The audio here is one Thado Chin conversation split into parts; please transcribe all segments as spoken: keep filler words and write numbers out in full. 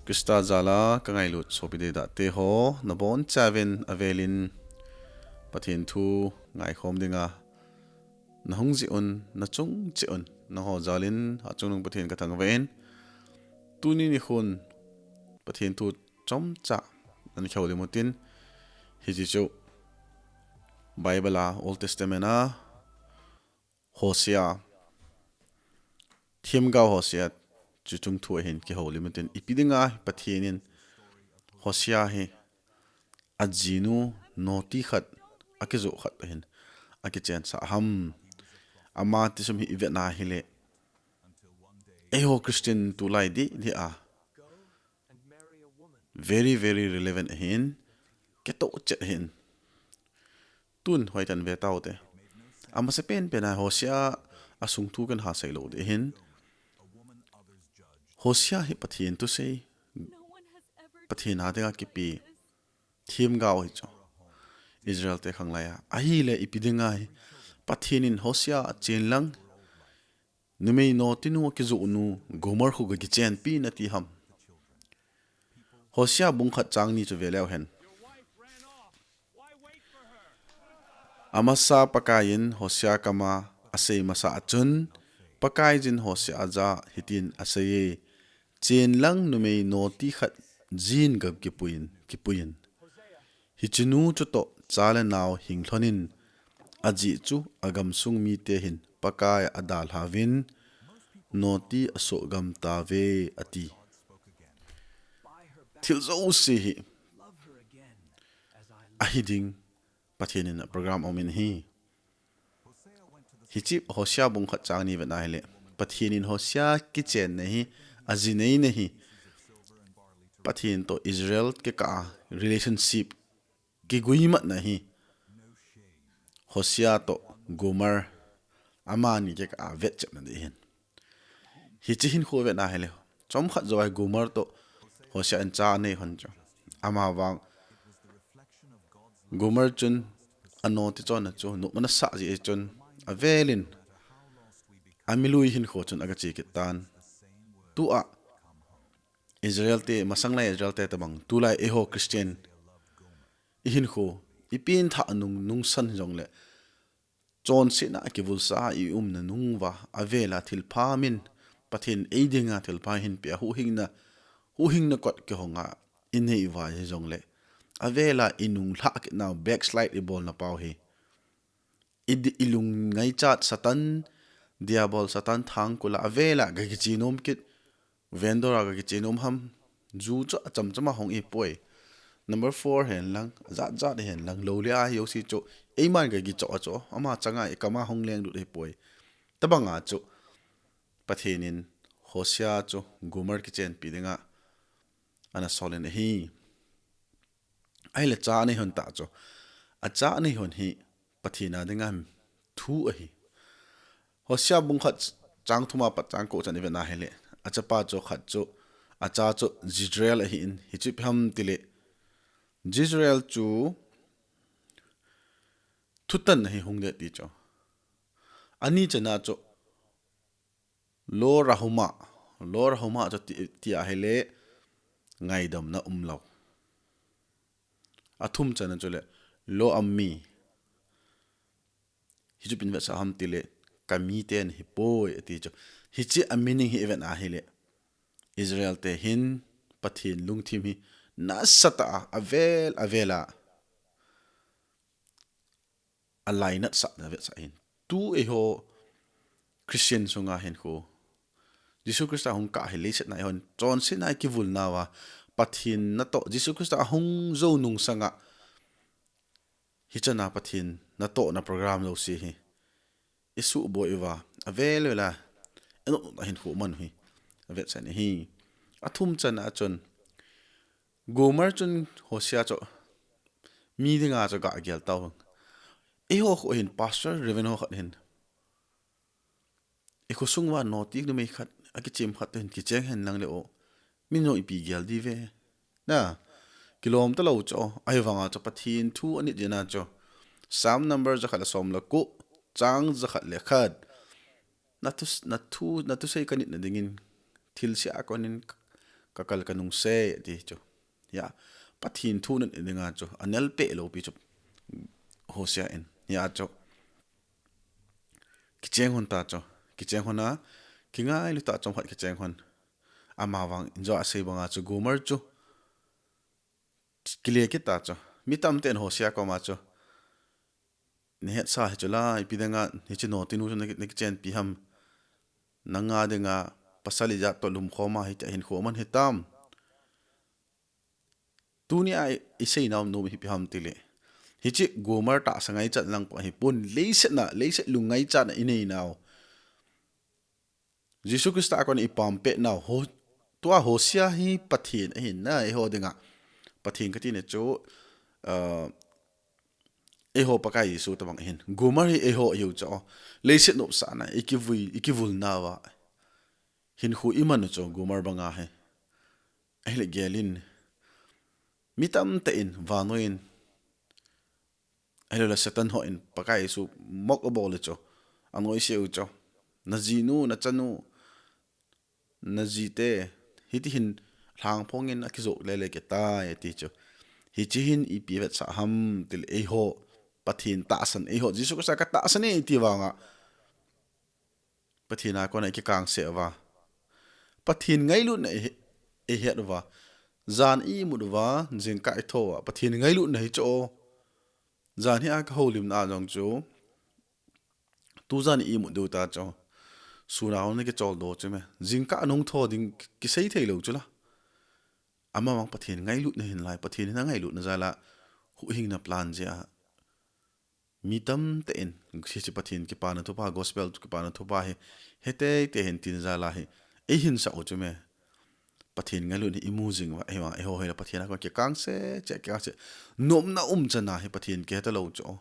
Krista jala ka ngailut sopi deidahte ho, nabonchauvin avelin Pathen thu ngaikhom dinga nahung jeh un, nachung cheh un, nangho jalin achungnung Pathen kathangvah in, tuni nikhon Pathen thu chomcha nahin kihoulim utin, hiche chu Bible a Old Testament a Hosea, themgao Hosea chu chungthu ahin kihoulim utin, ipi dinga Pathen in Hosea hi ajinu noti khat, akijoh khat ahin akichensah ham. Ama thusim hi ivet na hile, eiho Christian tulai didi a very, very relevant ahin, kitoh chet ahin. Tun hoitah in ve taute. Amasapen pen a Hosea asung thu kahin hasei lou ding ahin. Hosea hi Pathen thusei, Pathen a dinga kipe themgao ahi chu, Israel te khanglai a. Ahile ipi dinga hi Pathen in Hosea, chen lang, numei notinu, akijoh nu Gomer khu gakichenpi in ati ham? Hosea bung khat chang ni chu ve leu hen. Amasa Pakai in Hosea kama asei masa a chun, Pakaiyin Hosea jah a hitin aseiye, chen lang, numei noti khat jin gam kipuiyin, kipuiyin. Hichenu chutoh cha le nao hing lhonin, ajeh chu agamsung mite hin Pakai adalhauvin, noti asoh gam tauve, ati. Thil jouse hi ahi ding Pathen in a program aumin ahi. Hiche Hosea bung khat chang ni vet na hile, Pathen in Hosea kichenna hi, ajineina hi, Pathen toh Israel kikah a relationship kiguimatna hi Hosea toh Gomer amani kikah a vetchepna ding ahin. Hiche hinkho vet na hile, chomkhat jou a hi Gomer toh Hosea in cha anei hon chu. Amavang Gomer chun anoti chonna chu nopna asah jeh chun avelin amilui hinkho chun agache kit tan. Tua Israel te, masang lai Israel te tobang, tulai eiho Christian ihinkho, ipen thah nung, nungsan jongle, chonsetna a kivulsa a iumna nung uva, avel a thilpha min, Pathen ei dinga thilpha hinpeh a, huhhingna, huhhingna kot kihong a inei uva hijongle, avel a inunglhah kit nau, backslide ibolna pau hi, i di-, ilung ngaichat Satan, Diabol Satan thangkul a avel a gakiche nom kit, vendor a gakiche nom ham, ju chu achamcham a hung ahipoi. Number four hen lang, jat jat hen lang, lou le a hi jouse chu, eiman gakichoh a chu, ama changa ikam a hung lenglut ahipoi. Tobang a chu, Pathen in Hosea chu Gomer kichenpi dinga ana solin ahi. Ahile cha anei hon tah chu, acha anei hon hi Pathen a dinga thu ahi. Hosea bung khat chang thum a pat chang ko chan ivet na hile, achapa chu khat chu, acha chu Jezreel ahin, hichu ipi ham tile, Jezreel chu thutanna hi hung ding ti chu. Ani channa chu Lo Ruhamah, Lo Ruhamah chu ti, ti ahile ngaidamna umlou. Athum channa chule Lo Ammi. Hichu ipi in vetsah ham tile, kamite nahipoi ati chu. Hiche a meaning hi ivet na hile, Israel te hin Pathen lungthim hi nasatah a avel avel a alainat sahna vetsah ahin. Tu eiho Christian sunga hinkho, Jesu Christa hung kah hi leiset a eihon chonsetna a ikivulna uva, Pathen natoh, Jesu Christa ahung jou nung sanga hichan a Pathen natohna program jouse hi isuhboi uva, avel vel a inop a hinkho man u hi avetsah in ahi. Athum channa chun, Gomer chun Hosea chu mi dinga chu gah gel tau. Eiho khu hin pastor, reverend ho khat hin, ikhosung uva noti numei khat, akichem khat toh hin kicheng hen lang le o, min jong ipi gel diu ve. Na, kilom talou chu, ahivanga chu Pathen thu anit jeh a chu, Psalm number jakhat le som le ko, chang jakhat le khat, nathu, nathu, nathusei kanitna dingin thilse a konin kakal kanung sei ati chu. Hia, Pathen thu nat dinga chu anel peh lou pi chu Hosea in. Hia chu kicheng hon ta chu. Kicheng hon a, kingailu ta chomkhat kicheng hon. Amavang injo asei banga chu Gomer chu kile kit ta chu. Mi tamten Hosea koma chu, nahetsa hi chu la, ipi dinga hiche notinu chu naki, nakichenpi ham. Nanga dinga pasal ijat toh lumkhom a hitia hinkho man hitam. Tunia i, isei nau nom hi ipi ham tile, hiche Gomer tahsa ngaichat lang pa hi pon, leiset na, leiset lung ngaichat na inei nau. Jesu Christa a kon ipam pet nau, ho, tua Hosea hi Pathen ahin na, eiho dinga. Pathen kati na chu, uh, eiho Pakai Jesu tabang ahin. Gomer hi eiho ihiu chu, leiset nopsahna, ikivui, ikivul nauva. Hinkho iman u chu Gomer banga hi. Ahile gelin, mi tamtah in, vannoi in, ahilouleh Satan ho in Pakai Jesu mock abol u chu, anoise u chu. Najinu, nachanu, najite, hiti hin lhangphong in akijoh lele kit tai ati chu. Hiche hin ipi vetsah ham tile eiho, Pathen tahsan, eiho, Jesu Christa katahsan e iti vanga Pathen a kona ikikangse uva, Pathen ngailutna i, ihet uva, jan imut uva, jingkah itho uva, Pathen ngailutna hi chu. Jan hi a kahoulimna a jong chu, tujan imut diu ta chu. Sun a hung kichol doh chu me. Jingkah nung tho ding kisei thei lou chu la. Amavang Pathen ngailutna hin lai, Pathen in angailutna jal a huhhingna plan jeh a mi tamtah in, hiche Pathen kipana thupha, gospel kipana thupha hi, heteitei hin tin jal a hi, eihin sah u chu me. Pathen ngailutna imu jing uva, ahivang eiho hile Pathen a kon kikangse, che kikangse. Nomna umchan a hi Pathen kihe talou chu.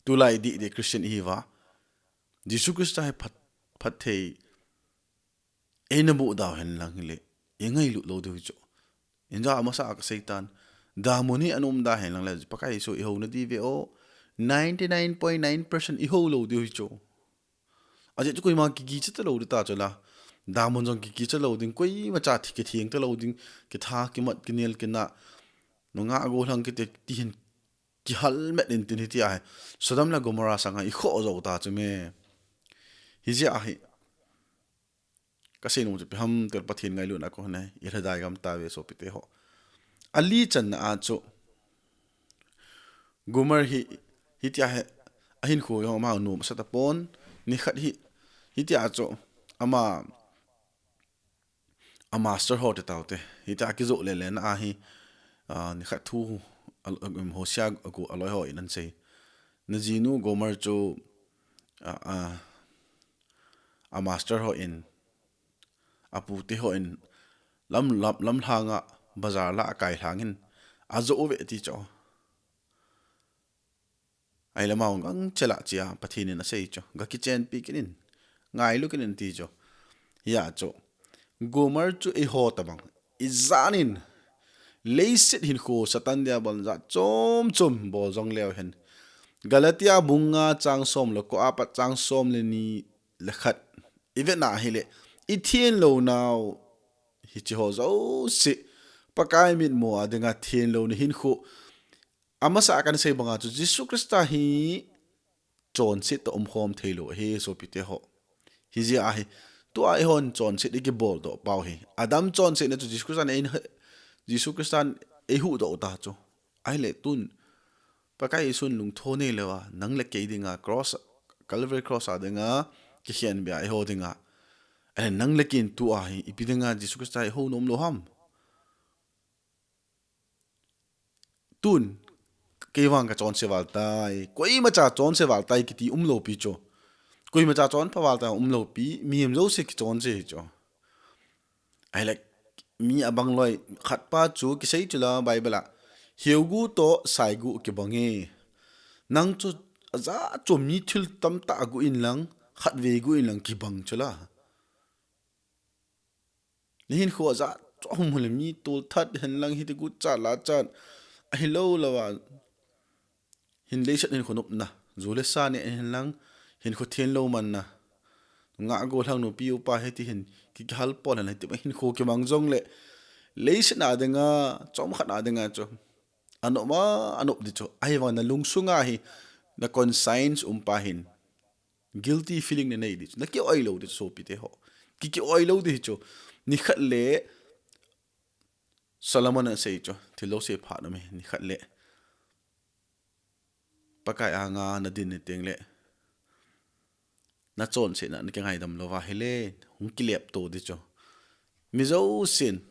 Tulai didi Christian ihiuva, Jesu Christa hi phat, phatthei eina mudoh hen lang hile, ingailut lou diu chu. Inja amasa a kasei tan, damun hi ana umda hen lang le, Pakai Jesu ihou nadiu ve o, ninety nine point nine percent ihou lou diu chu. Ajeh chu koima kikicha talou ding ta chu la. Damun jong kikicha lou ding, koimacha thi kitheng talou ding, kitha, kimat, kinel, kina, nungah gollhang kiti, tihin kihalmet in tin hitia hi. Sodom le Gomorrah sanga ikhoh jou ta chu me. Hijeh a hi. Kasei nom chu ipi ham tile Pathen ngailutna a kon hi, ilhadai gam tauve sopite ho. Ali channa a chu, Gomer hi, hitia hi, ahinkho jong ama nom asa tapon, nikhat hi, hitia chu, ama, a master ho te taute, hitia kijoh lele na a hi, ah, nikhat thu, al-, um, Hosea a gu, aloi ho in ahin sei. Najinu Gomer chu, ah, ah, a master ho in, apute ho in, lam, lam, lamlhang a bazar lah a kai lhang in, ajoh uve ti chu. Ahile ama hung gangchel a chia, Pathen in asei chu, gakichenpi kit in, ngailu kit in ti chu. Hia chu, Gomer chu eiho tabang, ijan in, leiset hinkho Satan Diabol in jat chom chom bol jong leu hen. Galatia bung nga chang som le ko apat chang som le ni le khat. Ivet na hile, ithenlou nau, hiche ho jouse, Pakai mitmu a dinga thenlouna hinkho, amasa a kana sei banga chu Jesu Christa hi chonset toh umkhom theilou ahi sopite ho. Hijeh a hi, tua eihon chonset ikibol doh pau hi. Adam chonsetna chu Jesu Christa in, Jesu Christa in eihuhdoh ta chu. Ahile tun, Pakai Jesun lungthim nei leuva, nang le kei dinga cross, Calvary cross a dinga, kikhenbeh a eiho dinga. Ahile nang le kei in tua hi, ipi dinga Jesu Christa ihou nom lou ham. Tun, kei vang kachonse val tai, koimacha chonse val tai kiti umlou pi chu. Koimacha chonpha val tai umlou pi, mihem jouse kichonse hi chu. Ahile, mi abang loi, khatpa chu kisei chu la Bible a, heugu toh saigu kibang e. Nang chu ajat chu mi thil tamtah gu in lang, khatvei gu in lang kibang chu la. Nahinkho ajat chu ahum hule mi tolthat hen lang hiti guchat lachat ahilou louva. Hin leiset hinkho nopna, ju le sa ne hen lang, hinkho thenlou manna. Ngah gollhang nupi upa hiti hin, ki, kihal pon hen hiti hinkho kimang jongle. Leiset a dinga, chomkhat a dinga chu. Anop ma, anop di chu. Ahivang na lungsunga hi, na conscience um pa hin. Guilty feeling na nei di chu. Na ki-oi lou di chu, sopite ho. Ki ki-oi lou di chu. Nikhat le, Solomon asei chu. Thil jouse phat na mi, nikhat le. Pakai anga na din ni teng le. Na chonsetna, na kingaidam lou va hile, hung kilepto di chu. Mi jousen.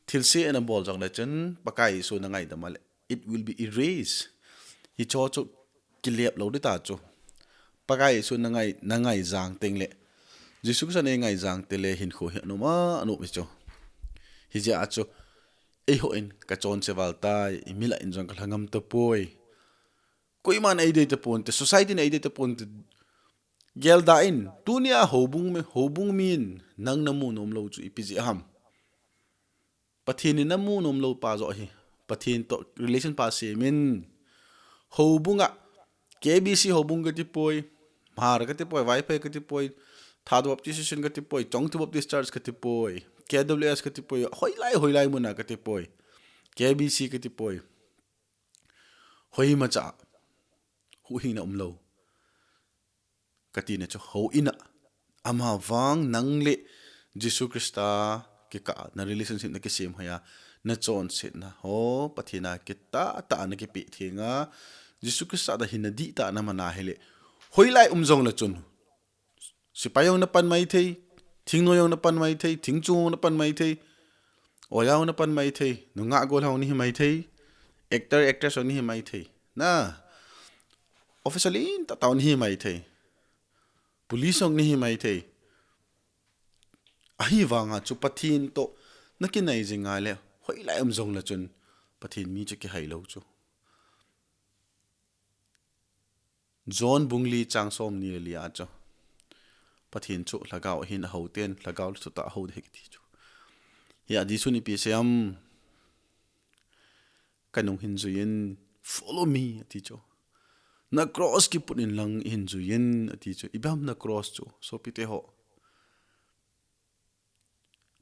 Thilse na bol jong le chun, Pakai Jesu na ngaidam a le. It will be erased. Hicho chu kilep lou di ta chu. Pakai Jesu na ngai, na ngai jang teng le. Jesu Christa na ngai jang teng le hinkho hi anop ma, anop hi chu. Hijeh a chu. Eihon ka chonse val tai, mi lah in jong ka lha ngam tapoi. Koiman eidei tapon te, society in eidei tapon te, gel da in, tunia houbung mi, houbung min, nang na mu nom lou chu ipi jeh ham. Pathen in na mu nom lou pa joh hi, Pathen to relation pa semin, houbunga, K B C houbung kati poi, Hmar kati poi, Vaiphei kati poi, Thadou Baptist Church kati poi, Chongthu Baptist Church kati poi, K W S kati poi, hoilai, hoilai muna kati poi, K B C kati poi. Hoima cha, huhhingna um lou. Kati na chu houin a. Ama vang nang le Jesu Christa kikah na relationship na kisem hoiya, na chonsetna ho, Pathen a kitah tah na kipe theng a, Jesu Christa da hin na dihtah na man a hile. Hoilai um jong le chun. Sepai jong na pan maithei, thingnoi jong na pan maithei, thingchung jong na pan maithei, oja jong na pan maithei, nungah golhang jong na hi maithei, actor, actress jong na hi maithei. Na, officer lentah tah jong na hi maithei. Police jong na hi maithei. Ahivanga chu Pathen to na kinai jing a le, hoilai um jong le chun Pathen mi chu kihai lou chu. John bung li chang som ni le li a chu. Pathen chu lhagao ahin, ahou ten lhagao le thutah ahou ding ahi kiti chu. Hia Jesun ipi asei em, ka nung hin jui in, "Follow me," ati chu. "Na cross kiput in lang hin jui in," ati chu. Ipi ham na cross chu, sopite ho.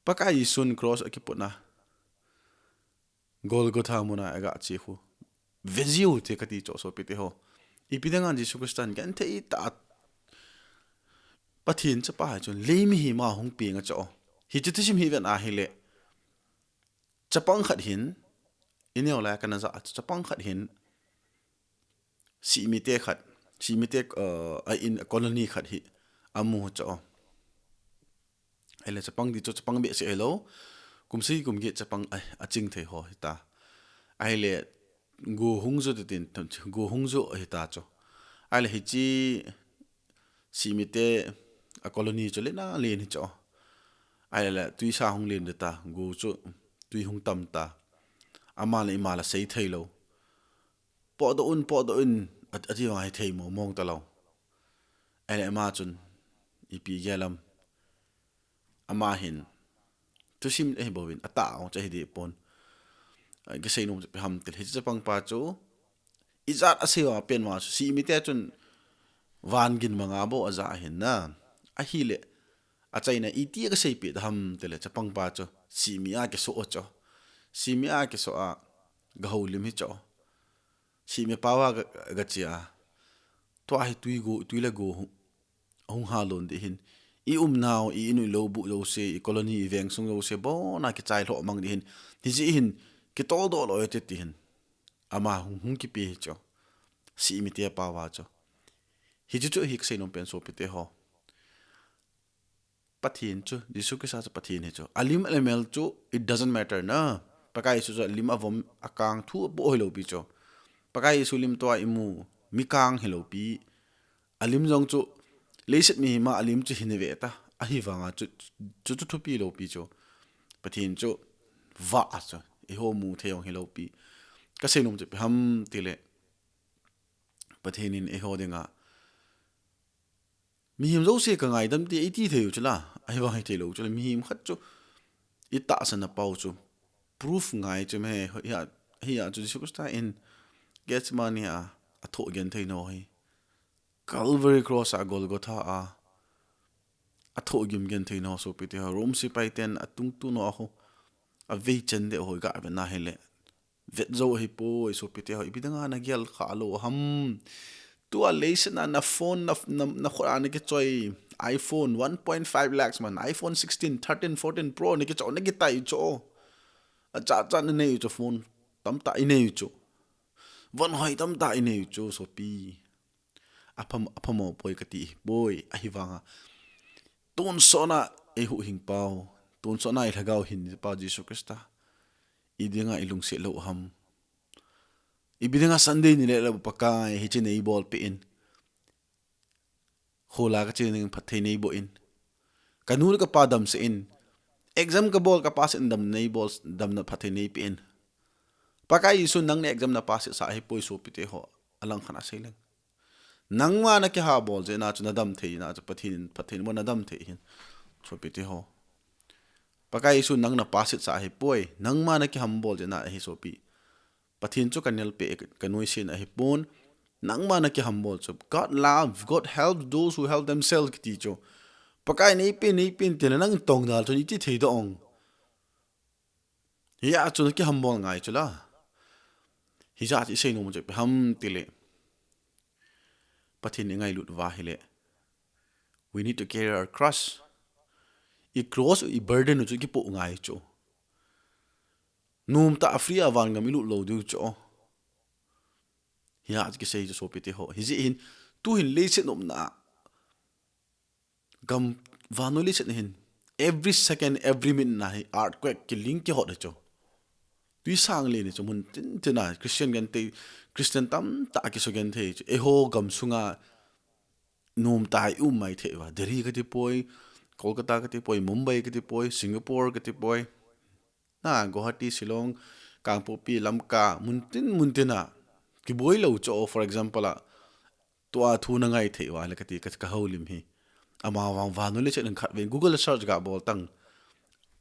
Pakai Jesun cross akiputna. Golgotha muna aga che khu. Ve jiu te kati chu sopite ho. Ipi dinga Jesu Christan genthei tah a Pathen chapa hi chun lei mihem a hung peng a chu. Hiche thusim hi ven a hile. Chapang khat hin, i neo lai a kana ja a chu chapang khat hin, sihmite khat, sihmite, uh, a in, a colony khat hi, amu chu. Ahile chapang ti chu chapang behseh hilou, kum sagi kum get chapang a, aching thei ho hita. Ahile, go hung ju tin, go hung ju hita chu. Ahile hiche, sihmite a colony chu len a len hi chu. Ahile le, tuisa hung len ta, go chu, tui hung tam ta. Ama le ima le sei thei lou. Potdoh un, potdoh un, a, ati vang hi thei mo, mong ta lou. Ahile ama chun, ipi gel em. Ama hin, thusim ahi bouvin, atah ong chu ahi deh pon. Ai, kasei nom chu ipi ham tile, hiche chapang pa chu, ijat asei uva pen uva chu, sihmite chun, van gin manga bou aja ahin na. Ahile, achaina iti kasei peh ham tile, chapang pa chu, sihmi a kisoh chu. Sihmi a kisoh a, ga houlim hi chu. Sihmi pao a ga, ga che a. Tua hi tui go, tui le go hung, hung halon ding ahin. I umnau, i in u i lou bu jouse, i colony, i veng sung jouse, bon a kichai lhoh mang ding ahin. Hijeh hin, kitoldoh lou e ti ahin. Ama hung, hung kipe hi chu. Sihmite pao a chu. Hiche chu hi kasei nom pen sopite ho. Pathen chu, Jesu Christa chu Pathen hi chu. Alim alamel chu, it doesn't matter na. Pakai Jesu chu alim avom akang thu apoh hilou pi chu. Pakai Jesu lim toh a imu, mi kang hilou pi. Alim jong chu, leiset mihem a alim chu hin ve ta. Ahivanga chu, chu, chu thupi lou pi chu. Pathen chu, vah chu, eiho mu thei jong hilou pi. Kasei nom chu ipi ham tile. Pathen in eiho dinga. Mihem jouse ka ngaidam ti eiti thei u chu la, ahivang hi thei lou chu la, mihem khat chu i tahsan a pao chu proof ngai chu me, hia, hia chu Jesu Christa in Gethsemane a, athoh genthei nau hi. Calvary Cross a, Golgotha a, athoh gim genthei nau sopite ho, Rome sepai ten atungtu nau a ho. Avei chen deh ho iga vet na hile, vet jou ahipoi sopite ho. Ipi dinga nagel kha lou ham? Tua leiset a na phone na, na, na khut a nakichoi iPhone one point five lakhs man, iPhone sixteen, thirteen, fourteen Pro nakichoi, nakitai choi. Acha cha nanei choi, phone tamtah inei choi. Von hoi tamtah inei choi sopi. Apham, aphamo poi kati poi, ahivanga tonsot na eihuhhing pau, tonsot na ilhagao hin pau Jesu Christa. Ipi dinga ilungset lou ham? Ipi dinga Sunday nile lou Pakai hiche neibolpeh in, khola kache ning phatthei neiboh in, kanu le kapa damsah in, exam kabol kapass in, dam neibol, damna phatthei neipeh in. Pakai Jesu nang na exam na pass sa ahipoi sopite ho. Alang khat a seileng. Nangma nakihabol jeh na chu nadam thei na chu Pathen in, Pathen in mo nadam thei hin. Sopite ho. Pakai Jesu nang na pass sa ahipoi. Nangma nakihambol jeh na ahi sopi. Pathen chu kanelpeh, kanoise na ahipon. Nangma nakihambol chu. God love, God helps those who help themselves kiti chu. Pakai neipen, neipen tile nang tongdal chu iti thei doh ong. Hia chu nakihambol ngai chu la. Hijat isei nom chu ipi ham tile, Pathen ingailut uva hile, we need to carry our cross. I cross u, i burden u chu kipoh ngai chu. Nomtah a free a vangam ilut lou diu chu. Hia chu kisei chu sopite ho. Hijeh hin, tuhin leiset nopna a gam, vannoi leiset na hin, every second, every minute na hi earthquake, kiling kihot hi chu. Twisang len hi chu, mun tin tin a Christian genthei, Christian tamtah kisugenthei chu. Eiho gamsunga nomtah a i um maithei uva. Delhi kati poi, Kolkata kati poi, Mumbai kati poi, Singapore kati poi, na Guwahati, Shillong, Kangpokpi, Lamka, mun tin mun tin a kiboi lou chu, for example a, tua thu nangai thei uva le kati, ka, kahoulim hi. Amavang vannoi leiset na khatvei Google search gabol tan,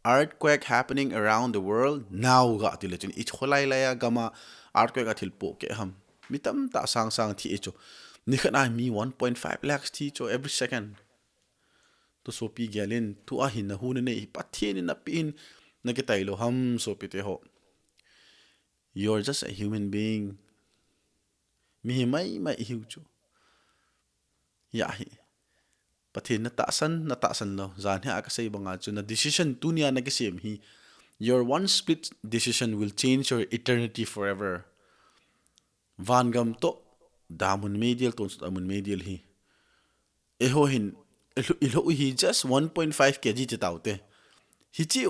earthquake happening around the world now gati le chun, i kholai lai a gam a earthquake a thil pohkeh ham? Mi tamtah sangsang thi e chu. Nikhat a mi one point five lakhs thi chu every second. Tu sopi gel in, tua hin nahu nanei hi Pathen in napeh in, nakitai lou ham sopite ho? You're just a human being. Mihem maimai ihiu chu. Hia hi, Pathen natahsan, natahsan lou, jan hi a kasei banga chu, na decision tunia nakisem hi, your one split decision will change your eternity forever. Vangam toh damun meidil, tonsot a mun meidil hi, eiho hin ilhu, ilhu hi just one point five K G ti taute. Hiche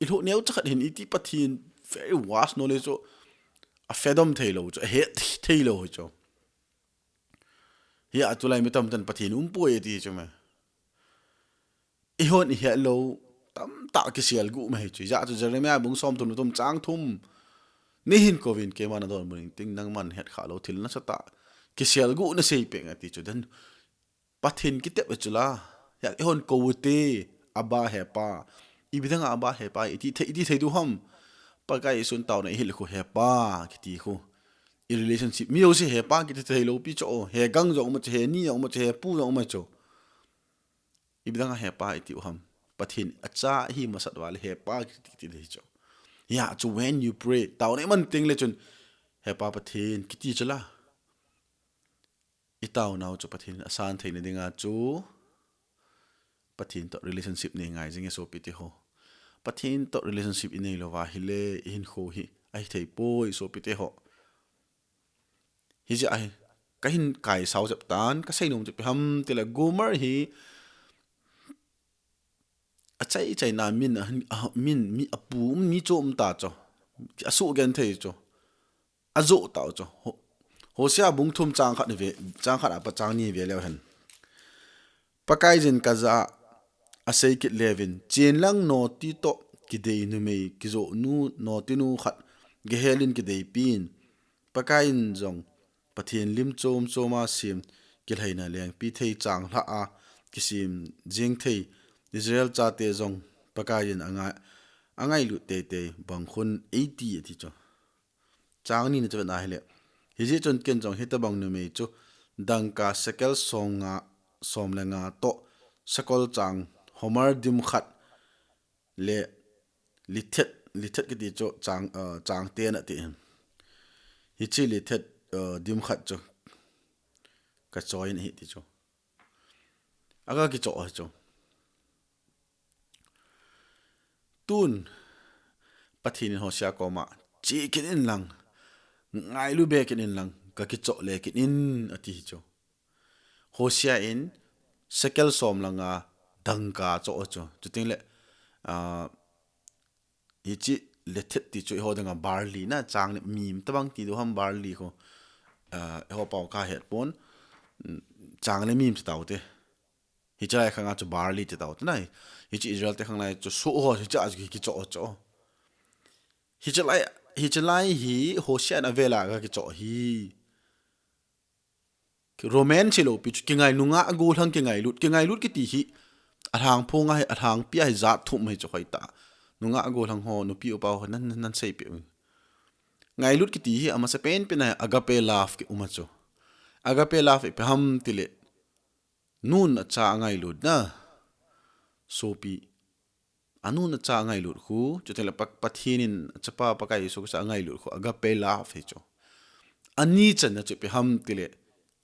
ilhu neocha khat hin iti Pathen very vast knowledge chu afedom thei lou chu, ahet thei lou chu. Hia tulai mi tamtah in Pathen umpoi ati chu me. Eihon ihet lou tamtah kisel gu ma hi chu. Hijeh chu Jeremiah bung somthum le thum chang thum, neihin kouvin, keima nadonbut ing ting, nangman het khah lou thil nasatah kisel gu naseipeh ing ati chu. Then Pathen kitep e chu la. Hia eihon kou ute, Abba, Hepa. Ipi dinga Abba, Hepa iti thei, iti thei diu ham? Pakai Jesun taona ihil khu Hepa kiti khu, i relationship, mi jouse Hepa kiti thei lou pi chu. Hegang jong um a chu, Heni jong um a chu, Hepu jong um a chu. Ipi dinga Hepa iti u ham? Pathen acha ihi masat uva le Hepa kiti, kiti ding chu. Hia chu when you pray, taona iman teng le chun, Hepa Pathen kiti chu la. I taonau chu Pathen in asan theina dinga chu Pathen toh relationship nei ngai jing e sopite ho. Pathen toh relationship inei louva hile, ihinkho hi ahithei poi sopite ho. Hijeh a hi, kahin kaisao jep tan, kasei nom chu ipi ham tile, Gomer hi achai chaina min, a, a, min, mi apu, mi chom ta chu, asugenthei chu, ajoh tau chu. Ho-, Hosea bung thum chang khat ve, chang khat a pat chang ni ve leu hen. Pakaiyin kajah a asei kit leuvin, chenlang noti toh kidei numei, kijoh nu, noti nu khat gahel in kideipi in, Pakaiyin jong Pathen lim chom chom a sem, kilhaina lengpithei changlhah a kisem jeng thei Israel chate jong Pakaiyin angai, angailut teitei bang khun eiti ati chu. Chang ni na chu vet na hile, hijeh chun ken jong hitobang numei chu dangka sekel som nga, som le nga toh, sekel chang homer dim khat le lithet lithet kiti chu chang, uh, chang ten ati hin. Hiche lithet, uh, dim khat chu ka choi in ahi ti chu. Aga kichoh hi chu. Tun Pathen in Hosea koma, "Che kit in lang, ngailu be kit in lang, ka kichoh le kit in," ati hi chu. Hosea in sekel som langa dangka choh chu. Chuteng le, ah, hiche lithet ti chu eiho dinga barley na, chang le mim tabang ti diu ham barley khu. Ah, eiho pao kahet pon, mm, chang le mim chu tao te. Hiche lai khanga chu barley ti tao te na. Hiche Israel te khang lai chu soh ho, hiche a chu kichoh choh. Hiche lai, hiche lai hi Hosea in avel a aga kichoh hi. Romance hilou pi chu kingai, nungah gollhang kingailut, kingailut kiti hi alhangphong a hi, alhangpi a hi jat thum hi chu hoitah. Nungah gollhang ho, nupi upa ho nan, nan, nan seipeh u. Ngailut kiti hi amasapen pen a hi agape love kium a chu. Agape love ipi ham tile, nun acha angailutna. Sopi, anun acha angailut khu, chuteng le Pa-, Pathen in achapa Pakai Jesu Christa angailut khu, agape love hi chu. Ani channa chu ipi ham tile,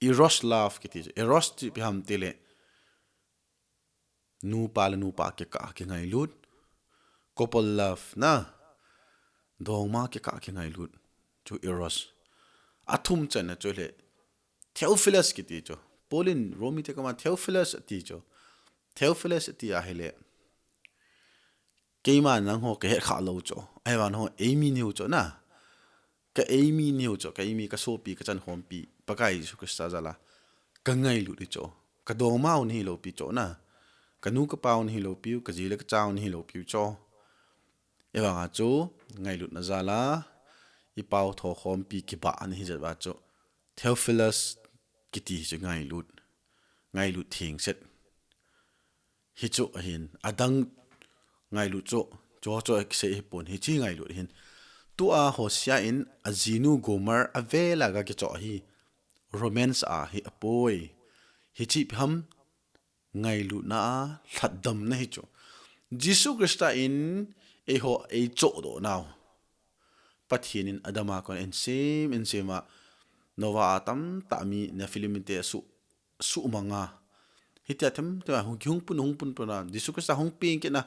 eros love kiti chu. Eros chu ipi ham tile, nupa le nupa kikah a kingailut. Couple love na. Dongma kikah a kingailut chu eros. Athum channa chu le Theophilus kiti chu. Paul in Romi te koma Theophilus ati chu. Theophilus ati ahile, keima nangho kahet kha lou chu. Ahivang nangho eimi nahiu chu na. Ka eimi nahiu chu, ka eimi, ka sopi, ka chankhompi, Pakai Jesu Christa jal a ka ngailut hi chu. Ka dongmau nahilou pi chu na. Ka nu ka pau nahilou piu, ka ji le ka chau nahilou piu chu. Ahivanga chu ngailutna jal a i pau tho khompi kibah ana hi jeh uva chu Theophilus kiti hi chu ngailut, ngailut thengset. Hichu ahin, adang ngailut chu, chu, chu kisei hipon, hiche ngailut ahin. Tua Hosea in ajinu Gomer avel a aga kichoh hi romance a hi apoi. Hiche ipi ham, ngailutna a lhatdamna hi chu. Jesu Christa in eiho eichohdoh nau. Pathen in Adam a kon insem, insem a, Noah a tamtah mi Nephilim te asuh, suhmang a. Hitia them, them a hung, hung pun, hung pun pun a. Jesu Christa hung peng kit na,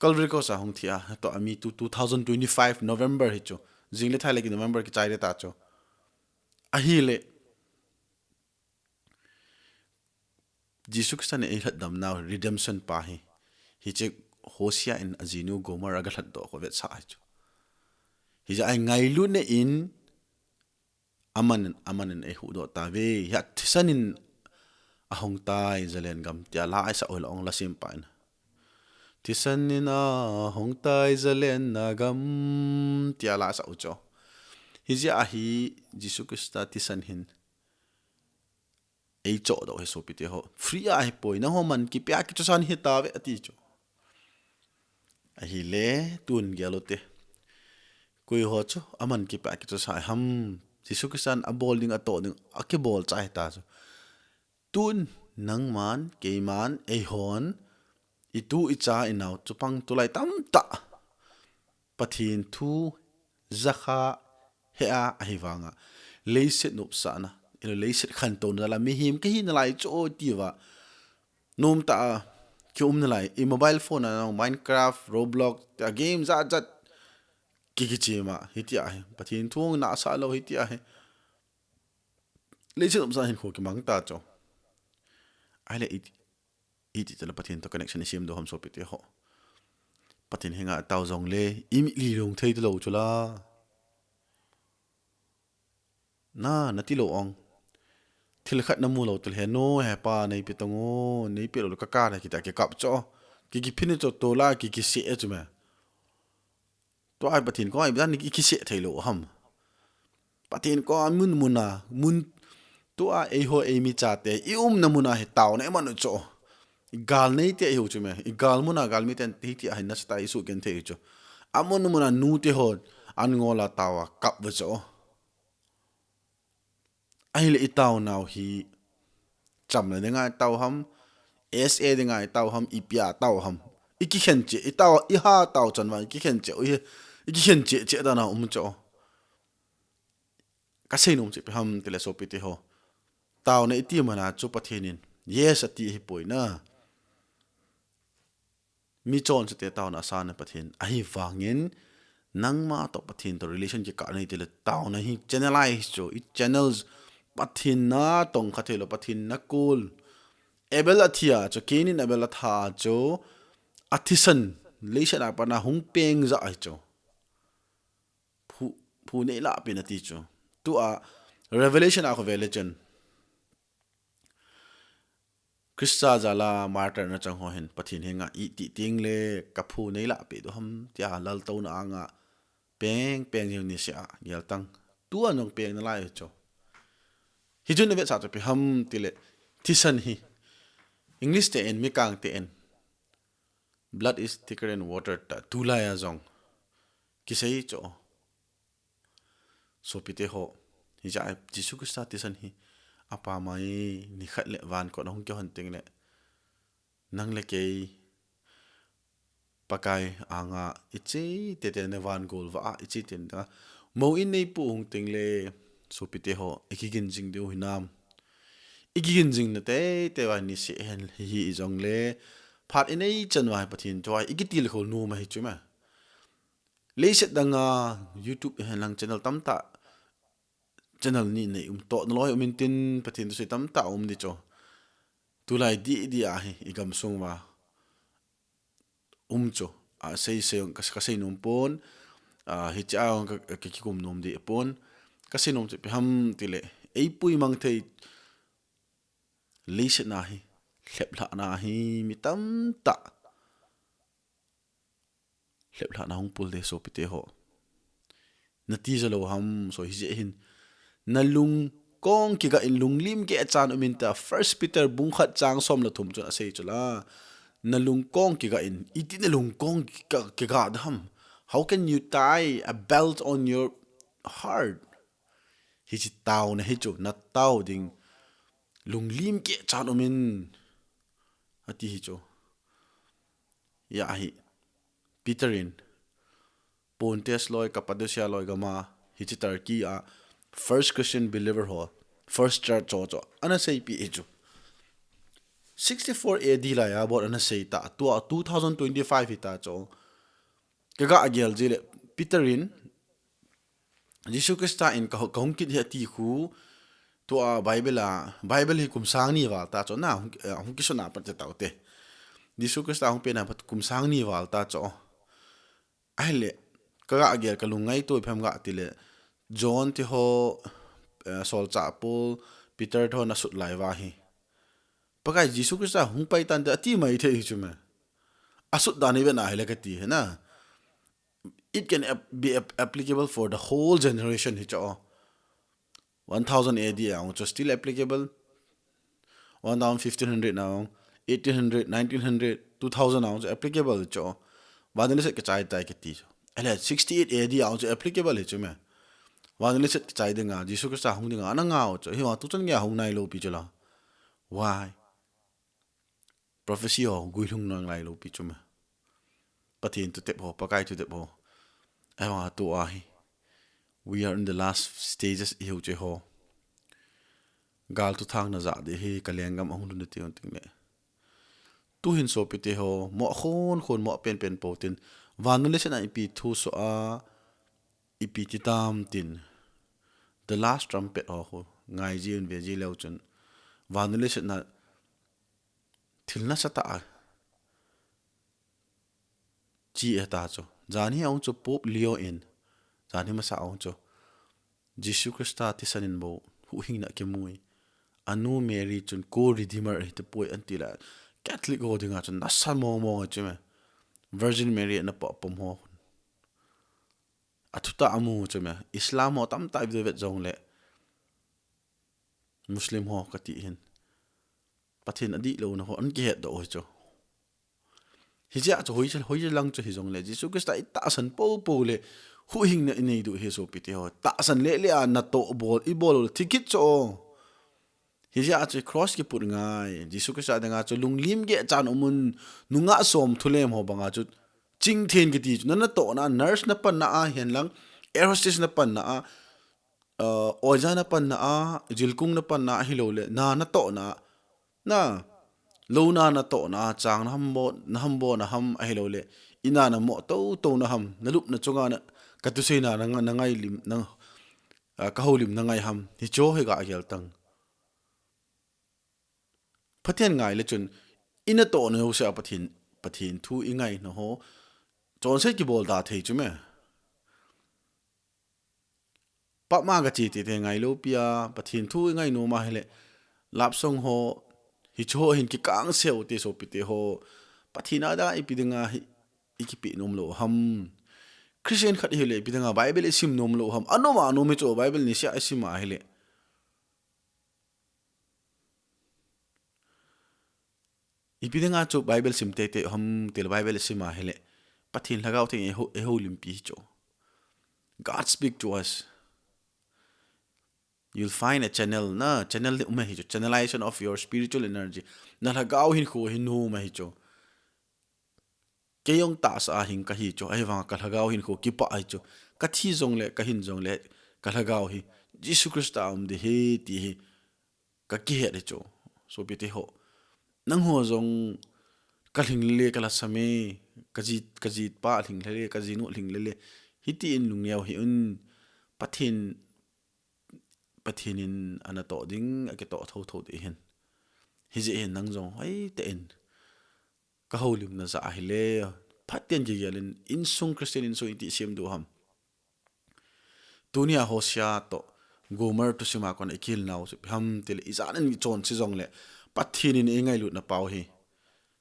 Calvary Cross a hung thi a. Tua mi tu, two thousand twenty-five November hi chu. Jing le thai le ki November kichai le ta chu. Ahile, Jesu Christa in eilhatdam nau redemption pa hi, hiche Hosea in ajinu Gomer aga lhatdoh khu vetsah hi chu. Hijeh a ngailutna in aman, aman in eihuhdoh tauve. Hia thisan in ahung tai Zalen gam tia la aisah u hile ong la sem pa in. Thisan in ahung tai Zalen na gam tia la asah u chu. Hijeh a hi Jesu Christa thisan hin eichohdoh hi sopite ho. Free a hipoi, nangho man kipe a kichosa nahi tauve ati chu. Ahile, tun gel u te. Koi ho chu aman kipe a kichosa ham. Jesu Christa in abol ding, atoh ding, akibol chai ta chu. Tun nangman, keiman, eihon, itu, icha, inao, chupang, tulai tamtah Pathen thu jakha hea ahivanga, leiset nopsahna, ilo leiset khantouna la mihem kahi nalai chu o tia nomtah a kium nalai, i mobile phone a Minecraft, Roblox, a game jat jat ki, kichem a, hitia hi Pathen thu nahsah lou hitia hi. Leiset nopsahna hinkho kimang ta chu. Ahile i, iti tale Pathen to connection isem diu ham sopite ho. Pathen henga tao jongle, i mitlhi long thei talou chu la. Na, nati lou ong. Thil khat namu lou tale he no, he pa, neipe tang o, neipe lou le ka kap e kiti a kikap chu. Ki, kiphin chu tola, ki, kiseh chu me. Tua hi Pathen koma ipi dan i kiseh thei lou ham. Pathen koma mun mun a, mun tua eiho eimi chate, i umna mun a hi taona i man u chu. I gal neite ihiu chu me, i gal mun a galmi ten hitia hi nasatah a i suhgenthei u chu. Amun mun a nute hon, an ngol a tao a kap u chu. Ahile i taonau hi, chamna dinga i tao ham, S A dinga i tao ham, ipi a tao ham. I kikhen cheh, i tao, i ha tao chan vang, i kikhen cheh, i, i kikhen cheh cheh dan a um chu. Ka seinom chu ipi ham tile sopite ho. Taona iti mana chu Pathen in yes ati ahipoi na. Mi chonse te taona asan Pathen. Ahivangin, nangma toh Pathen toh relation kikah nei tile taona hi channelize chu. I channels Pathen na tong kha thei lou, Pathen na kul. Abel athi a chu, Cain in Abel atha a chu, athisan, leiset a pat a hung peng ja ahi chu. Phu, phu nei lah pen ati chu. Tua Revelation a khu vele chun. Christa jal a martyr na chang ho hin Pathen henga iti ting le ka phu nei lah pe diu ham tia laltouna anga peng peng jing ni sia gel tang. Tua nong peng nalai chu. Hichun na vetsah chu ipi ham tile thisan hi. English te in, mikang te in. Blood is thicker than water ta tulai a jong. Kisei chu. Sopite ho. Hijeh a Jesu Christa thisan hi. Apa mai nikhat le van kon a hung kihon teng le. Nang le kei Pakai anga iche tete na van gol va a iche tete na. Mo in nei pu hung teng le sopite ho. Ikigin jing diu hinam. Ikigin jing na tete va ni se hen hi hi jong le. Phat inei chan va Pathen choi. Ikitil khol nu ma hi chu ma. Leiset dang a YouTube hen lang channel tamtah. Channel ni nei um toh naloi um in tin Pathen thusei tamtah um di chu. Tulai di di a hi i gamsung va um chu. A sei sei ka, ka seinom pon. A hiche a ka, ka kikum nom di pon. Ka seinom chu ipi ham tile. Eipui mang thei leiset na hi. Lhep lhah na hi mi tamtah. Lhep lhah na hung pul de sopite ho. Nati ja lou ham so hijeh hin. Na lungkong kiga in lunglim kichan um in ta First Peter bung khat chang som le thum chun asei chu la. Na lungkong kiga in iti na lungkong kiga, kiga da ham. How can you tie a belt on your heart? Hiche taona hi chu na tao ding lunglim kichan um in ati hi chu. Ya hi Peter in Pontus loi Cappadocia loi gam a hiche Turkey a first Christian believer ho first church cho cho ana seipi hi chu. Sixty-four A D lai a bot ana sei ta tua two thousand twenty-five hi ta chu. Ka ga gel ji le Peter in Jesu Christa in ka, ka hung kit hi ati khu tua Bible a, Bible hi kum sang ni val ta chu na hung, eh, hung kisun a pat te tau te. Jesu Christa hung pen a pat kum sang ni val ta chu. Ahile, ka ga gel ka lungngaito phem ga ti le John te ho, eh, Solchah Paul, Peter te ho na sut lai va hi. Pakai Jesu Christa hung pai tan te ati mai thei hi chu me. Asut dan hi ve na hile ka ti hi na. It can ap-, be ap-, applicable for the whole generation hi chu. One thousand A D a chu still applicable. One thousand fifteen hundred na, eighteen hundred, nineteen hundred, two thousand na chu applicable chu. Vanile set kichai tai kiti chu. Ele sixty-eight A D a chu applicable hi chu me. Vanile set kichai dinga, Jesu Christa hung dinga, ana ngau chu. Hi va tu chan nge hung nai lou pi chu la. Why? Prophecy ho guilhung nang lai lou pi chu me. Pathen thutep ho, Pakai thutep ho. Ahivang a tua hi. We are in the last stages i hiu che ho. Gal thuthang na ja di hi ka lenggam ahung lhun di ti hung ting le. Tu hin sopi te ho, mo khon khon mo pen pen po tin. Vanule sena ipi thu so a, ipi ti tam tin. The last trumpet ho khu. Ngai ji un ve ji leu chun. Vanule sena thil nasa ta a. Chi e ta chu. Jan hi ahung chu Pope Leo in. Jan hi masa ahung chu. Jesu Christa thisan in bou huhhingna kimu e. Anu Mary chun co-redeemer ahi tapoi anti la. Catholic ho dinga chun nasa mong mong a chu me. Virgin Mary ana pom ho. Athuta amu chu me. Islam ho tamtah i vet jong le. Muslim ho kati hin. Pathen adih louna ho an kihet doh hi chu. Hijeh a chu hoi, hoi lang chu hijong le Jesu Christa i tahsan popo le huhhingna i nei diu hi sopi te ho. Tahsan le le a natoh bol, i bol le thikit chu. Hijeh a chu cross kiput ngai. Jesu Christa dinga chu lunglim geh chan umun, nungah som thulem ho banga chu chingthen kiti chu. Na natohna, nurse na panna a hihen lang, air hostess na panna a, uh, oja na panna a, jilkung na panna a, hilou le, na natohna, na, lou na natohna a, chang na hambo, na hambo na ham a, hilou le, ina na mo to to na ham, na lupna chunga na, ka thusei na, na, na ngai lim, na, uh, ka houlim na ngai ham, hicho hi ga gel tang. Pathen ngai le chun, i natohna ho sea Pathen, Pathen thu i ngaina ho, chonset kibol da thei chu me. Pap ma ka chi ti te ngai lou pia, Pathen thu i ngai nom a hile, lap song ho, hicho ho hin kikang seu te sopite ho, Pathen a da ipi dinga hi, i kipe nom lou ham. Christian khat hile, ipi dinga Bible i sim nom lou ham. Anom anom hi chu Bible ni sia i sim a hile. Ipi dinga chu Bible sim tete ham til Bible sim a hile. Pathen Lhagao Theng e ho, e ho limpi hi chu. God speak to us. You'll find a channel na, channel ni um hi chu. Channelization of your spiritual energy. Na lhagao hinkho hi nom hi chu. Kei jong tahsa a hing ka hi chu, ahivang ka lhagao hinkho kipah hi chu. Ka thi jong le, ka hin jong le, ka lhagao hi Jesu Christa a um ding ahi ti hi ka kihet hi chu. Sopite ho. Nangho jong ka lhing le, ka lhasam e, ka ji, ka jipa lhing le, ka jinu lhing le. Hiti in lungneo hih un. Pathen, Pathen in ana toh ding, akitoh thotho ding ahin. Hijeh hin nang jong hoitah in ka houlimna ja ahile, phaten kigel in, insung Christian insung iti sem diu ham. Tunia Hosea toh Gomer thusim a kona i kihilnau chu ipi ham tile, ijat in i chonse jongle, Pathen in eingailutna pau hi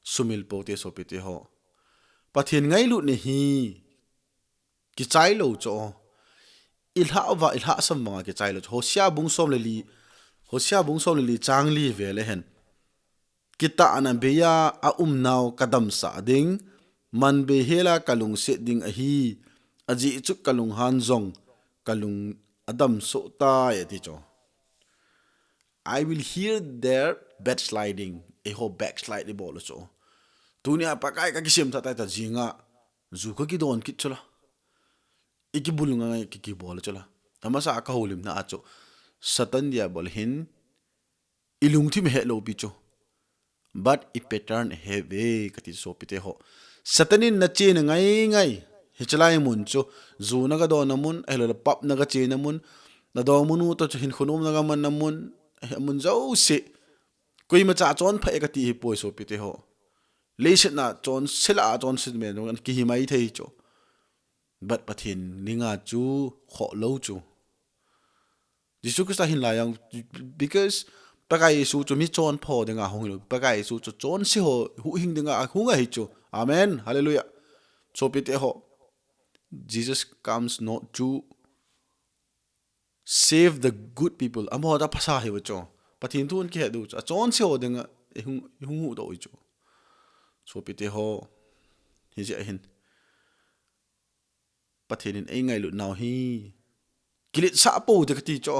sumil pou te sopite ho. Pathen ngailutna hi kichai lou chu. I lhah uva, i lhahsam vanga kichai lou chu. Hosea bung som le li, Hosea bung som le li chang li vel a hin. Kitahna beija aumnau kadamsah ding, manbei hela kalungset ding ahi, ajeh chu kalunghan jong, kalung adamsoh tai ati chu. I will hear their backsliding. Eiho backslide ibol chu. Tunia Pakai ka kisem tha tai ta jinga. Ju ka kidon kit chu la. I kibul ngai ki, kibol chu la. Amasa ka houlimna a chu. Satan Diabol hin i lungthim ahet lou pi chu. But i pattern ahe ve kati sopite ho. Satan in na chena ngai ngai. Hichelai mun chu. Ju na ka donna mun, ahilou le pap na ka chena mun. Na dong mun u toh chu hinkho nom na ka manna mun. Amun jouse. Koima cha chonpha e kati hi poi sopite ho. Leiset na chonse la chonse me dong kihi mai thei chu. But Pathen ninga chu khoh lou chu. Jesu Christa hin la jong, because Pakai Jesu chu mi chonpha dinga hung lou. Pakai Jesu chu chonse ho huhhing dinga hung ahi chu. Amen. Hallelujah. Sopite ho. Jesus comes not to save the good people. Amaho ta phasa hi chu. Pathen thu in kihet diu chu. Achonse ho dinga hung, hung huhdoh hi chu. Sopite ho. Hijeh hin. Pathen in eingailut nau hi. Kiletsah pou te kati chu.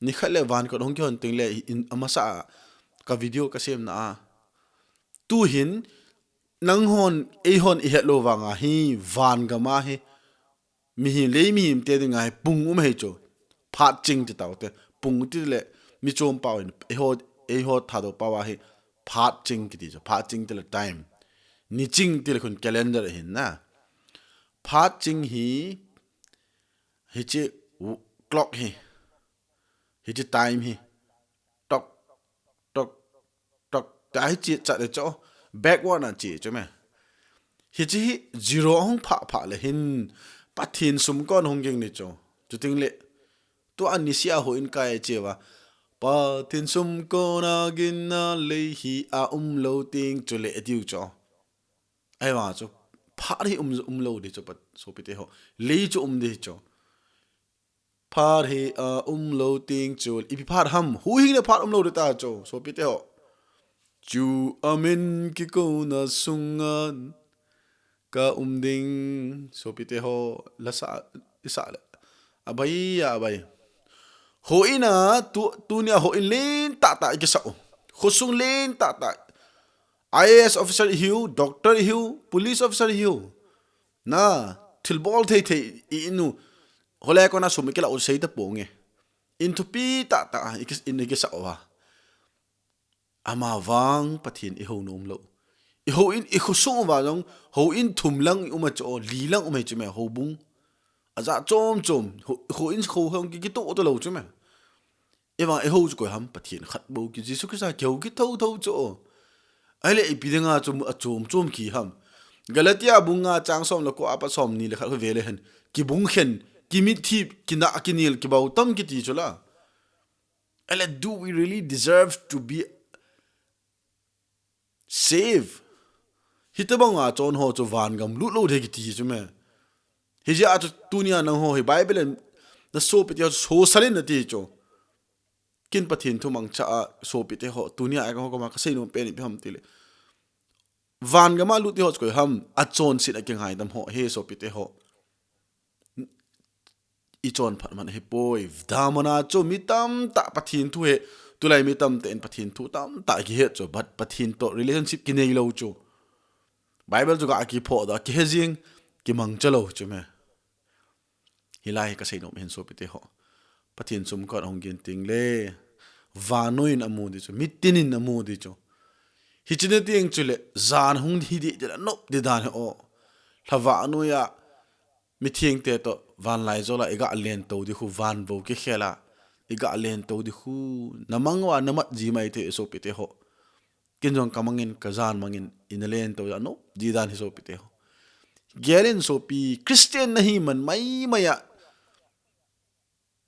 Nikhat le van kon hung kihon teng le in amasa a ka video ka semna a. Tuhin nanghon eihon i het lou vanga hi van gam a hi. Mihem lei mihem te dinga hi pung um ahi chu. Phat ching ti tau te. Pung ti le mi chom pau hin eiho, eiho Thadou pau a hi phat ching kiti chu. Phat ching ti le time. Ni ching ti le khun calendar ahin na. Phat ching hi, hiche w-, clock hi, hiche time hi, tok, tok, tok, ta hiche chat le chu, backward na che chu me. Hiche hi zero hung phah phah le hin, Pathen sumkon hung ging ni chu. Chuting le, tua nisia houin kai che uva. Pathen sumkon a ginna lei hi aum lou teng chule atiu chu. Ahivang chu, phat hi um, um lou ding chu, Pat, sopite ho. Lei chu um ding chu. Phat hi aum lou teng chu. Ipi phat ham. Huhhing le phat um lou ding ta chu. Sopite ho. Chu amin kikouna sunga ka um ding. Sopite ho. Lasa, isa le. Abai, abai. Houin a, tu, tunia houin len tahtah i kisah u. Khosung len tahtah. I A S officer i hiu, doctor i hiu, police officer i hiu. Na, thilbol thei thei i in u. Hole kona sum i kilah u sei ta ponge. In thupi tahtah, i kis-, in i kisah u a. Ama vang Pathen i hou nom lou. I houin, i khosung uva jong, houin thum lang i um a chu, li lang um hi chu me, houbung. A ja chom chom, hou, houin kho hong ki, kitoh to lou chu me. I vang i hou chu koi ham, Pathen khat bou ki, Jesu Christa ki hou ki tho tho chu. Ahile ipi dinga chu a chom chom ki ham. Galatia bung nga chang som le ko a pat som ni le khat ko ve le hen. Kibung khen, kimitthip, kinah kinel, kibautam kiti chu la. Ahile, do we really deserve to be saved? Hitobang a chon ho chu vangam lut lou ding kiti chu me. Hijeh a chu tunia nangho hi Bible in na sopite ho chu sosal in nati chu. Ken Pathen thu mangcha a sopite ho, tunia a ho koma ka seinom pen ipi ham tile. Vangam a lut te ho chu koi ham, a chonset a kingaidam ho hi sopite ho. I chonphat man ahipoi. Damun a chu mi tamtah Pathen thu he, tulai mi tamtah in Pathen thu tamtah kihet chu, but Pathen to relationship kinei lou chu. Bible chu ga kiphoh doh, kihe jing, kimangcha lou chu me. Hilai hi ka seinom hin sopite ho. Pathen sumkon ahung gin teng le, vannoi in amu ding chu, mitin in amu ding chu. Hiche nia teng chule, jan hung hi ding tile, nop ding dan hi o. Lha vannoi a, mithengte to, vanlaijol a, i ga len to ding khu, van vo kikhel a, i ga len to ding khu, na mang uva, na mat ji mai thei sopite ho. Ken jong ka mangin, ka jan mangin, i na len to, a nop ding dan hi sopite ho. Gel in sopi, Christian na hi man mai mai a,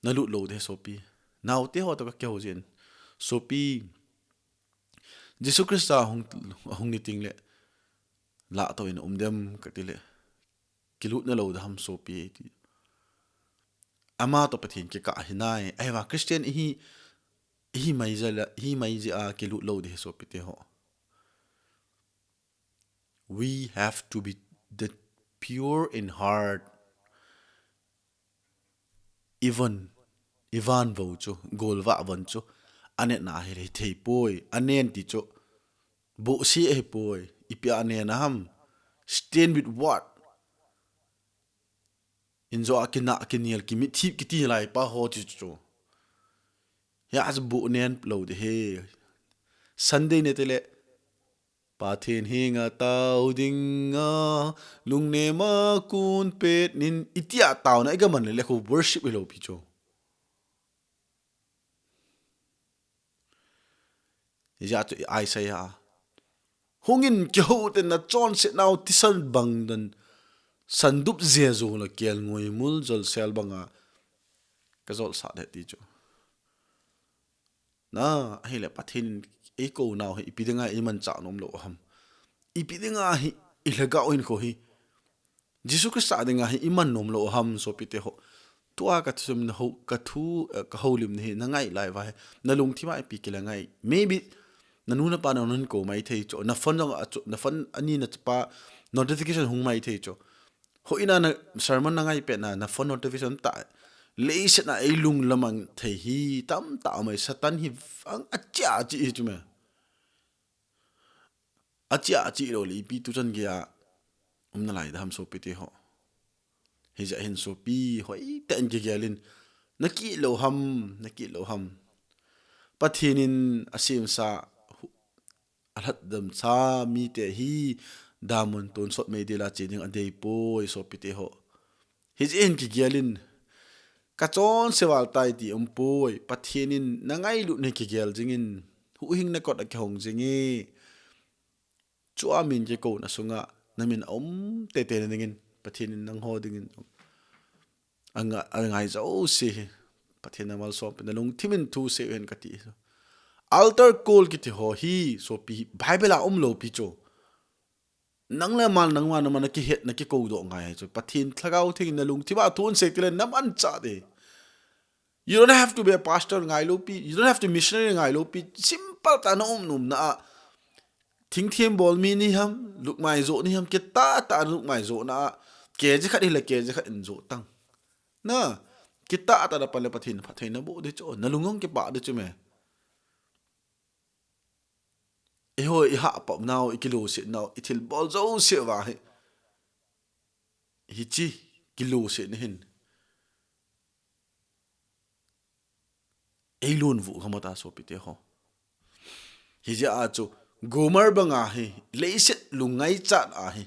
na lut lou ding sopi. Naote ho to ka kihou jin. Sopi, Jesu Christa hung, hung ni teng le, lah to in um dem ka ti le. Kilut na lou ding ham sopi ti. Ama to Pathen kikah hi nai. Ahivang Christian i hi, i hi mai jeh la, i hi mai jeh a kilut lou ding hi sopite ho. We have to be the pure in heart. Even, ivan vo chu, golvah von chu, anetna hi thei poi, anen ti chu, bohse ahi poi, ipi anen a ham, stand with what? Injo a kinah, kinel, kimitthip, kiti lai pa ho ti chu. Hia chu boh nen lou ding hi. Sunday ne tile, Pathen henga tao dinga, lungnem a kon pet nin, itia taona i ga man le le khu worship hilou pi chu. Hijeh chu Isaiah a. Hungin kihou te na chonset nau thisan bang dan sandup jeh jong la kelngoi mul jolsel banga ka jolsah ding ti chu. Na, ahile Pathen in eikou nau hi ipi dinga i manchah nom lou ham. Ipi dinga hi i lhagao hinkho hi. Jesu Christa dinga hi i man nom lou ham sopite ho. Tua ka thuseinom ho, ka thu, eh, ka houlimna hi na ngai lai uva hi. Na lungthim a ipi kila ngai. Maybe na nu na pa na nunko mai thei chu. Na phone jong a chu, na phone ani na chapa notification hung mai thei chu. Houin a na sermon na ngai pet na, na phone notification ta. Leiset a ei lunglam a thei hi tamtah mai Satan hi vang achia chi hi chu me. Achia chi lou le ipi tu chan gei a um nalai ding ham sopite ho. Hijeh hin sopi hoitah in kigel in na kit lou ham, na kit lou ham. Pathen in asemsa hu-, alhatdamsa mite hi damun tonsot meidil a che ding adei poi sopite ho. Hijeh hin kigel in ka chonse val tai ti um poi. Pathen in na ngailut na kigel jing in huhhingna kot a kihong jing e. Chua min kikouna sunga na min a um tete na dingin Pathen in nangho dingin anga, angai jouse hi Pathen in amalsom pe na lungthim in thu sei hen kati. Altar call kiti ho hi sopi Bible a um lou pi chu. Nang le mal nang ma na ma na kihet na kikou doh ngai chu. Pathen Lhagao Theng in na lungthim a thu asei tile na manchah ding. You don't have to be a pastor ngai lou pi. You don't have to missionary ngai lou pi. Simple tah na um nom na a. Thingthem bol mi ni ham, lukmai jo ni ham, kitah tah lukmai jo na a. K G khat hile K G khat in jo tang. Na, Kitah tah a pan le Pathen phattheina boh ding chu, na lung hung kipah ding chu me. Eiho i hahpap nau, i kiluset nau, i thilbol jouse uva hi, hiche kilusetna hin eilungvuh kha mata sopite ho. Hijeh a chu Gomer banga hi, leiset lungngaichat a hi,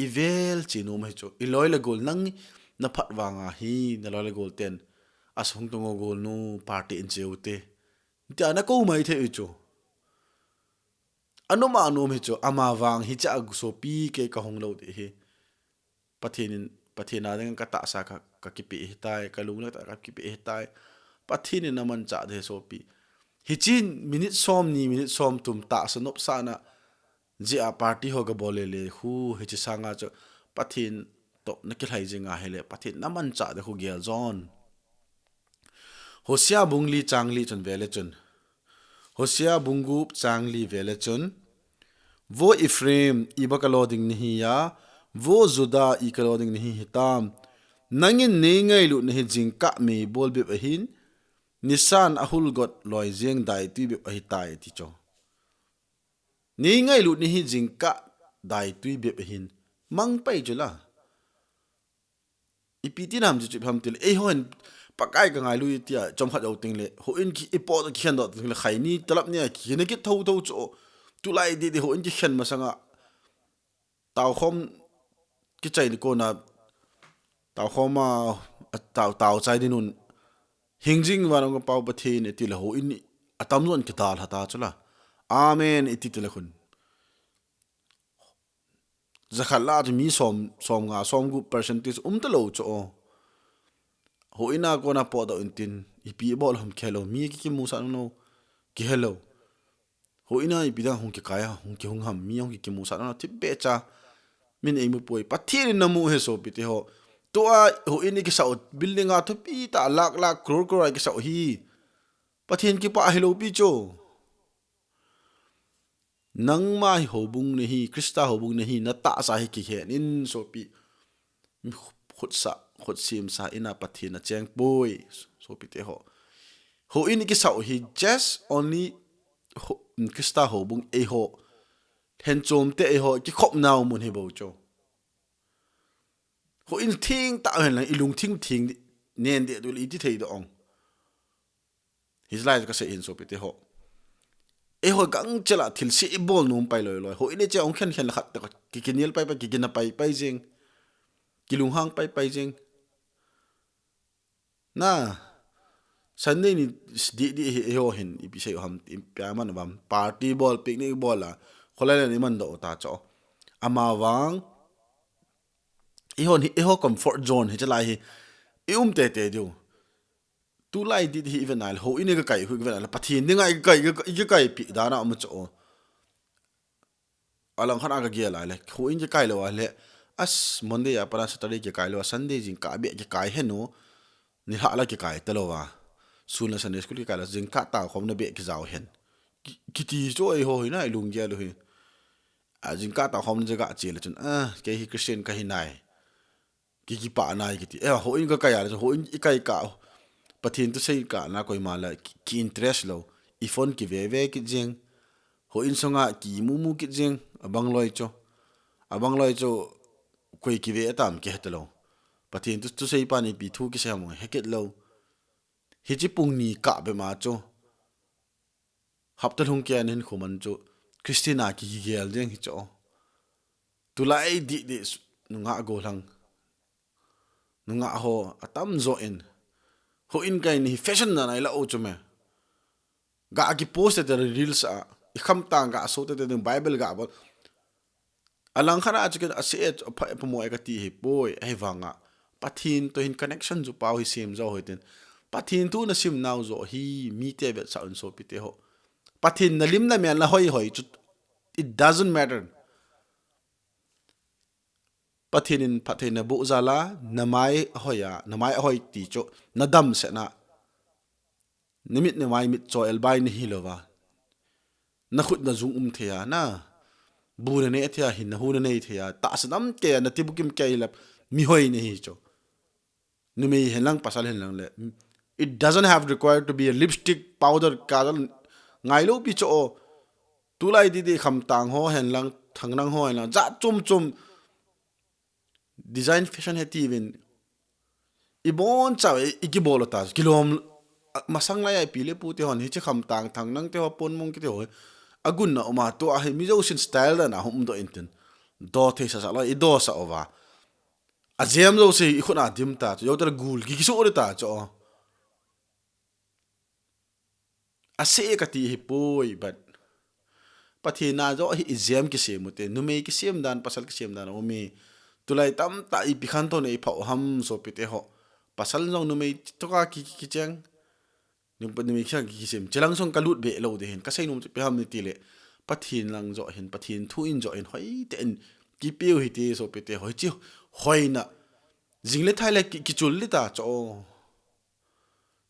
i vel che nom hi chu, i loi le gol nang na phat vanga hi, na loi le gol ten, "Asung tong o golnu, party in che u te," tia na kou mai thei u chu. Anom anom hi chu, ama vang hiche a sopi kei ka hung lou ding hi. Pathen in, Pathen a ding ka tahsa ka, ka kipeh ahitai, ka lungna ka kipeh ahitai. Pathen in amanchah ding sopi. Hiche minute som ni, minute som thum tahsa nopsahna jeh a party ho ka bol le le khu, hiche sanga chu Pathen toh na kilhai jing a hile, Pathen in amanchah ding khu gel jon. Hosea bung li chang li chun ve le chun. Hosea bung gup chang li ve le chun. Vo Ephraim, iba ka lo ding nahi a, vo Judah, i ka lo ding nahi hitam. Nangin nei ngailutna hi jingkah meibol bep ahin, Nisan a hulgot loi jeng daitui bep ahitai ti chu. Nei ngailutna hi jingkah daitui bep ahin, mang pai chu la. Ipi ti nam chu chu ham tile, eiho hin Pakai ka ngailu tia chomkhat jou teng le, houin ki, i pot kikhen doh teng le, khaini talap nia kikhen kit tho tho chu, tulai didi houin kikhen masanga, taokhom kichai ni kona, taokhom a, a tao, tao chai dinun, hingjing vannoi ka Pau Pathen e tile houin atamjon kidalha ta chu la. Amen, iti tile khun. Jakhat la chu mi som, som nga, som gup percentage um talou chu o. Houin a kona potdoh intin, ipi bol ham kihelou, mi ki kimusah nom lou, kihelou. Houin a ipi dang hung kikai a, hung kihung ham, mi hung ki kimusah nom lou, thipbeh cha. Min eimu poi, Pathen in namu ahi sopite ho. Tua houin i kisah u, building a thupi tah, lakh lakh, crore crore a i kisah u hi, Pathen kipah hilou pi chu. Nangma hi houbung nahi, Christa houbung nahi, na tahsa hi kihen in sopi. Mi khutsah, khutsemsa in a Pathen acheng poi, sopite ho. Houin i kisah u hi just only ho, Christa houbung eiho, lhenchom te eiho, kikhopnau mun hi bou chu. Houin thengtah hen lang, i lungthim theng nen deh tu le iti thei doh ong. Hichelai ka sei hin sopite ho. Eiho gangchel a thilse i bol nom pai loi loi. Houin i che ong khen khen la khat te ki kinel pai pai, ki kina pai pai jing. Kilunghang pai pai jing. Na, Sunday ni didi hi eiho hin ipi sei u ham, ipi a man u ham. Party bol, picnic bol a, kholai le ni man doh u ta chu. Ama vang, eiho hi, eiho comfort zone hichelai hi i um tete diu. Tulai didi hi i vet nai le, houin i ka kai, hu i ka vet nai le, Pathen dinga i ka kai, i ka, i ka kaipi dan a um chu o. Alangkhat a ka gel a le, houin kikai lou a le, as Monday a pat a Saturday kikai lou a, Sunday jingkah beh kikai hen u, nilhah la kikai talou a. Sun la Sunday school kikai lou, jingkah taokhomna beh kijao hen. Ki, kiti chu eiho hi na, i lunggel u hi. A jingkah taokhomna jeh a che le chun, a, kei hi Christian kahi nai. Ki, kipah nai kiti. Eh, houin ka kai a le, houin i kai kah, Pathen thusei kah na koima la ki, ki interest lou. I phone kive ve kit jeng. Houin sunga kimu mu kit jeng. Abang loi chu. Abang loi chu koi kive tam kihe talou. Pathen thu, thusei pan ipi thu kisei ham he kit lou. Hiche pung ni kah be ma chu. Hapta lhung kei a hin khu man chu Christian a ki, kigel jeng hi chu. Tulai didi s-, nungah gollhang, nungah ho atamjo in, houin kai ni hi fashion na nai la u chu me. Ga ki post te te reels a, i khamtang ga so te te ding Bible ga bol. Alangkhat a chu ken ase e, apha, apha mo e kati hi poi, ahivanga Pathen to hin connection chu pau hi sem jo hoi tin. Pathen thu na sim nau jo hi mite vetsah un sopite ho. Pathen na lim na men la hoi hoi chu, it doesn't matter. Pathen in phattheina boh jal a, na mai ahoi a, na mai ahoi ti chu, na damsel na. Na mit na mai mit cho elbai nahi lou va. Na khut na jung um thei a, na bu na neh thei a, hin na hu na nei thei a, tahsa nam kei a, na tibukim kei la, mi hoi nahi chu. numei hen lang pasal hen lang le, it doesn't have required to be a lipstick, powder, kajal ngailou pi chu o. Tulai didi khamtang ho hen lang, thangnang ho hen lang, jat chom chom, design fashion he tivin, ibon chauve, ikibol ta, kilom, masang lai a ipi le pu te hon, hiche khamtang thangnang te ho, ponmong kiti ho, agunna uma tua hi mi jousen style dan a hum doh intin, do thei sasa lou, ido sa uva. Ajem jouse ikhut a dim ta chu, jou tale gul ki kisu ta chu. Ase kati hi poi, but Pathen a joh hi ijem kisem u te, numei kisem dan, pasal kisem dan, umi. Tulai tamtah ipi khantou nei phah u ham sopi te ho. Pasal jong numei toh ka ki, ki, kicheng. Num, numei kisa ki, kisem. Chelang song kalut be lou de hin. Kasei nom chu ipi ham iti le, Pathen lang joh hin, Pathen thu in joh hin, hoi te in, kipeu hite sopi te ho. Hiche hoina. Jing le thai le ki, kichul le ta chu.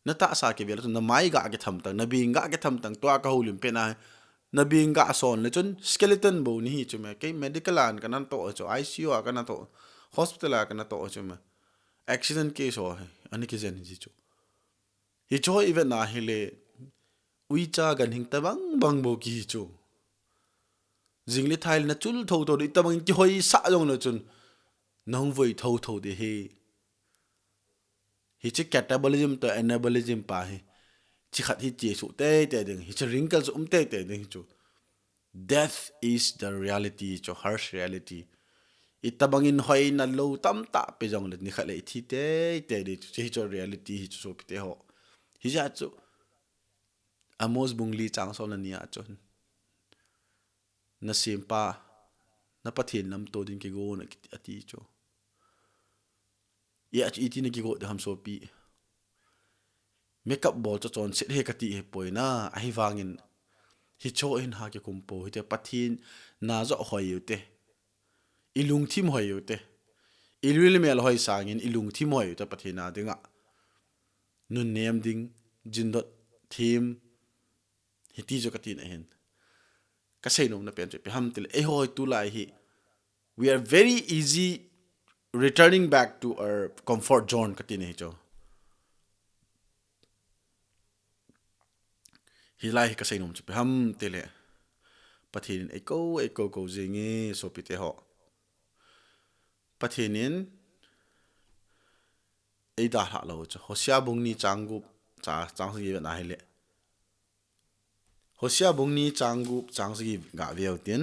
Na tahsa kivel chun, na mai ga kitham tang, na bing ga kitham tang, tua ka houlim pen a. Na bing ga son le chun, skeleton bou nahi chu me, kei medical a kana toh chu, I C U a kana toh, hospital a kana toh chu me. Accident case ho hi, ani kijen hi chu. Hiche ho ivet na hile, uicha ganhing tabang bang bou kihi chu. Jing le thai le na chul thotho, itabang kihoisah jong le chun, nahung voi thotho de hi. Hiche catabolism toh anabolism pa hi, chi khat hi chesuh teitei ding, hiche wrinkles um teitei ding chu. Death is the reality chu, harsh reality. Itabang in hoina lou tamtah pe jong le, nikhat le ithi teitei ding chu, hiche hi chu reality hi chu sopi te ho. Hijeh a chu, Amos bung li chang som le ni a chun, na sempa, na Pathen lamto ding kigon ati chu. Hijeh a chu iti na kigot ding ham sopi. Makeup bol chu chonset hi kati hi poi na, ahivangin hiche ho hin ha kikum pou hite, Pathen na joh hoi u te. Ilungthim hoi u te. Ilui le mel hoi sangin ilungthim hoi u te Pathen a dinga. Nunnem ding, jindot them, hiti chu kati na hin. Kasei nom na pen chu ipi ham tile, eiho hi tulai hi, we are very easy returning back to our comfort zone kati na hi chu. Hilai hi kasei nom chu ipi ham tile, Pathen in eikou, eikou kou jing e sopi te ho. Pathen in eidalhah lou chu. Hosea bung ni chang gup, cha, chang sagi vet na hile. Hosea bung ni chang gup, chang sagi ga ve u tin.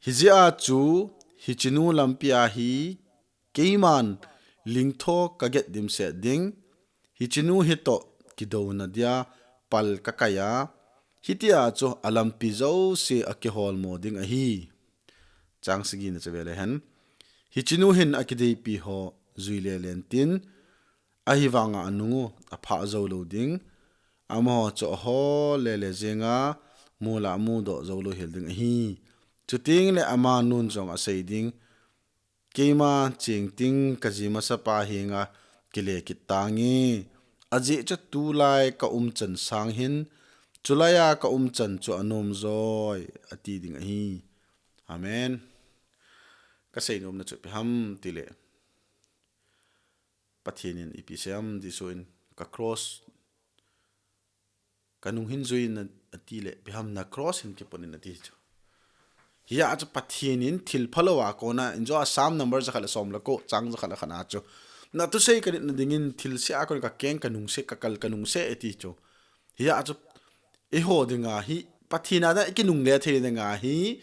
Hijeh a chu, hichenu lampi a hi keiman lingtho kaget dimset ding, hichenu hitoh kidouna dia pal kakai a, hitia chu alampi jouse akiholmo ding ahi. Chang sagi na chu ve le hen. Hichenu hin akideipi ho jui lele intin, ahivanga anung u aphah jou lou ding, amaho chu ahol lele jenga, mol a mudoh jou lou hel ding ahi. Chuteng le ama nun jong asei ding, keima chengting kaji masapa henga kile kit tange. Ajeh chu tulai kaumchan sang hin, chulai a kaumchan chu anom joi, ati ding ahi. Amen. Kasei nom na chu ipi ham tile, Pathen in ipi asei ham, Jesu in ka cross, kanung hin jui in ati le, ipi ham na cross hin kipon in ati chu. Hijeh a chu Pathen in thil phalou a kona, in jo a Psalm number jakhat le som le ko, chang jakhat le khat na chu, na thusei kanit na dingin thilse a kon kakeng kanungse, kakal kanungse ati chu. Hijeh a chu, eiho dinga hi, Pathen a dinga ikinungle thei dinga hi,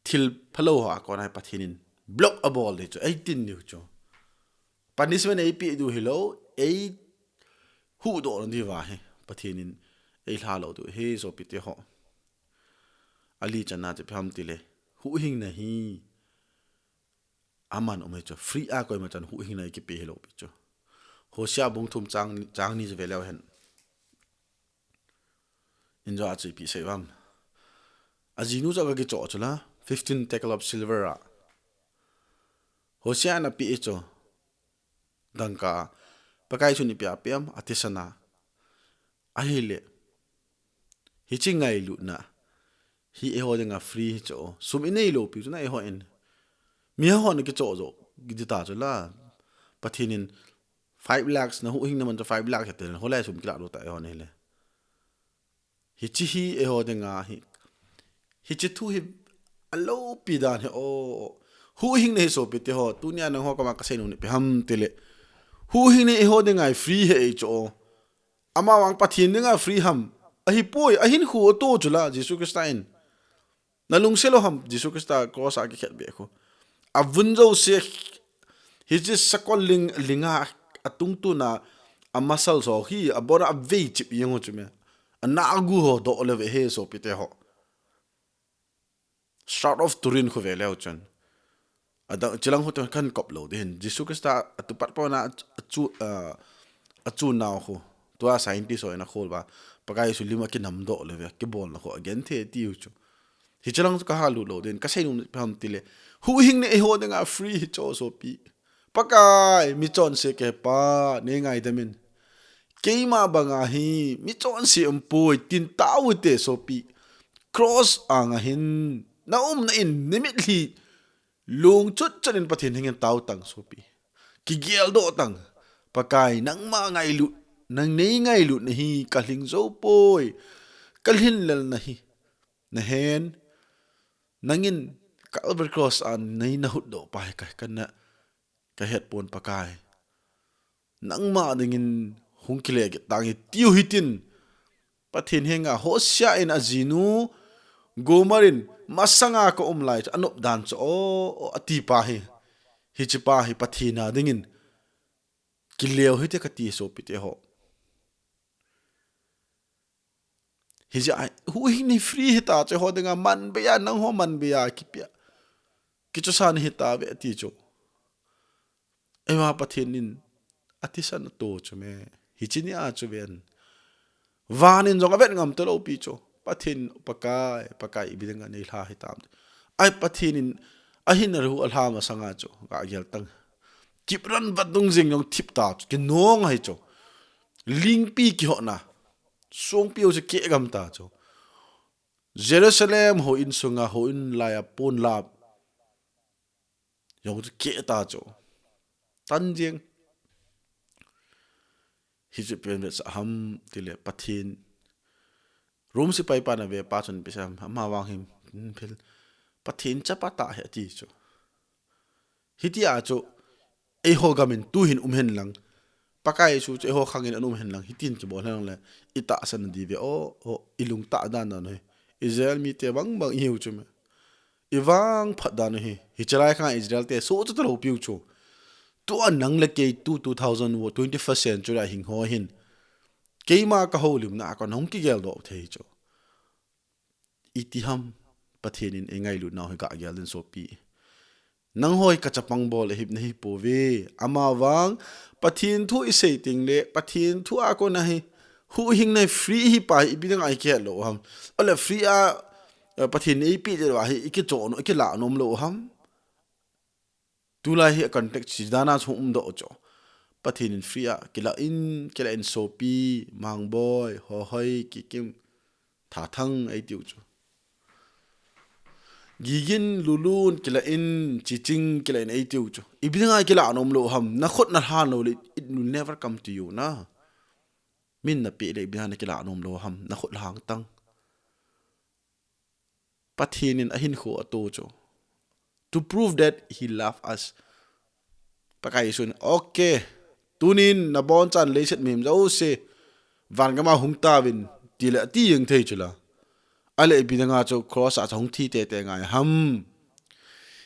thil phalou ho a kona hi Pathen in block abol ding chu, eitin diu chu. Punishment eipeh diu hilou, eihuhdoh na diuva hi Pathen in eilha lou diu ahi sopi te ho. Ali channa chu ipi ham tile, huhhingna hi aman um ahi chu, free a koima chan huhhingna eikipe hilou pi chu. Hosea bung thum chang, chang ni chu ve leu hen. In jo a chu ipi asei uvam. Ajinu chu aga kichoh chu la, fifteen shekel of silver a. Hosea in apeh chu, dangka, Pakai chun ipi ape ham, athisan a. Ahile, hiche ngailutna hi eiho dinga free hi chu, sum inei lou piu chu na eiho in. Miho na kichoh jo, kiti ta chu la. Pathen in five lakhs na huhhing na man chu five lakhs he tel, hoilai sum kila do ta eiho na hile. Hiche hi eiho dinga hi. Hiche thu hi alopi dan hi o. Huhhing na hi sopi teho, tunia nangho koma kasei nom ipi ham tile. Huhhing na eiho dinga free hi ei chu o. Amavang Pathen dinga free ham. Ahipoi, ahinkho atoh chu la, Jesu Christa in. Na lungset lou ham, Jesu Christa cross a kikhetbeh khu. Avun jouse, hiche sakol ling, linga atungtuna, a muscle ho hi, abona avei chip jeng u chu me. Ana agu ho doh le ve he sopi teho. Shroud of Turin khu ve leu chun. Adang, chilang ho to kan kop lou ding hin. Jesu Christa atupat pona achu, a, achu nau khu. Tua scientist ho in akhol uva. Pakai Jesu lim a kinam doh le ve. Kibolna khu agen thei tiu chu. Hiche lang chu kaha lut lou ding, kasei nom ipi ham tile. Huhhing na eiho dinga free hi chu sopi. Pakai, michonse kahi pa, nei ngaidam in. Keima banga hi, michonse umpoi, tin tao te sopi. Cross anga hin, na umna in, na mitlhi, lungchot chot in Pathen hengin tao tang sopi. Kigel doh tang, Pakai, nangma ngailut, nang nei ngailut na hi, kalhing jou poi, kalhin lel na hi. Nahen, nangin Calvary Cross a nei na hut doh pa hi ka, kana, kahet pon Pakai. Nangma dingin hung kile kit tang hitiu hitin. Pathen henga Hosea in ajinu Gomer in masanga ka um lai chu anop dan chu o, o ati pa hi. Hiche pa hi Pathen a dingin. Kileo hite kati sopi teho. Hijeh a, huhhing na hi free hita chu eiho dinga manbei a, nangho manbei a kipia. Kichosa na hita ve ati chu. Eiva Pathen in athisan ato chu me. Hiche ni a chu ven. Van in jong avet ngam talou pi chu. Pathen Pakai, Pakai ipi dinga nei lha hitam. Ai Pathen in ahin aru alha masanga chu. Ka gel tang. Kipran vadung jing jong thip ta chu. Kinong ahi chu. Lingpi kihona. Songpi ho chu keh gam ta chu. Jerusalem houin sunga houin laiya pon lap. Jong chu keh ta chu. Tan jeng. Hichu ipi vetsah ham tile Pathen. Rom sepai pan ave pa chun ipi asei ham, amavang hin, phil. Pathen chapa tah ahi ati chu. Hitia chu, eiho gam in tuhin um hen lang. Pakai Jesu chu eiho khang in ana um hen lang. Hitin kibol hen lang le. Itahsan na diu ve o, o, ilungtah dan dan hi. Israel mite bang bang ihiu chu me. Ivangphat dan hi. Hiche lai khang Israel te sohcha talou piu chu. Tua nang le kei tu two thousand wo, twenty-first century a hing ho hin. Keima ka houlimna a kon hung kigel doh thei chu. Iti ham Pathen in eingailutnau hi ka gel ding sopi. Nangho hi ka chapang bol ahi, nahi pouve. Amavang Pathen thu isei teng le, Pathen thu a kon ahi. Huhhingna hi free hi pa hi, ipi dinga ikihet lou ham. Ole free a, eh, Pathen in eipeh jeh uva hi, ikichoh nom, ikilah nom lou ham. Tulai hi a context chu dan a chu um doh chu. Pathen in free a, kilah in, kilah in sopi, Mangboi, Hohoi, Kikim, Thathang, eitiu chu. Gigin, Lulun, kilah in, Chiching, kilah in, eitiu chu. Ipi dinga kilah nom lou ham, na khut na lhan lou le, it will never come to you na. Min na peh le, ipi dinga na kilah nom lou ham, na khut lhan tang. Pathen in ahinkho ato chu. To prove that he love us. Pakai Jesu in, okay. Tunin nabon chan leiset mihem jouse. Van gam a hung tauvin. Tile ati jeng thei chu la. Ale ipi dinga chu cross a chu hung thi tete ngai ham.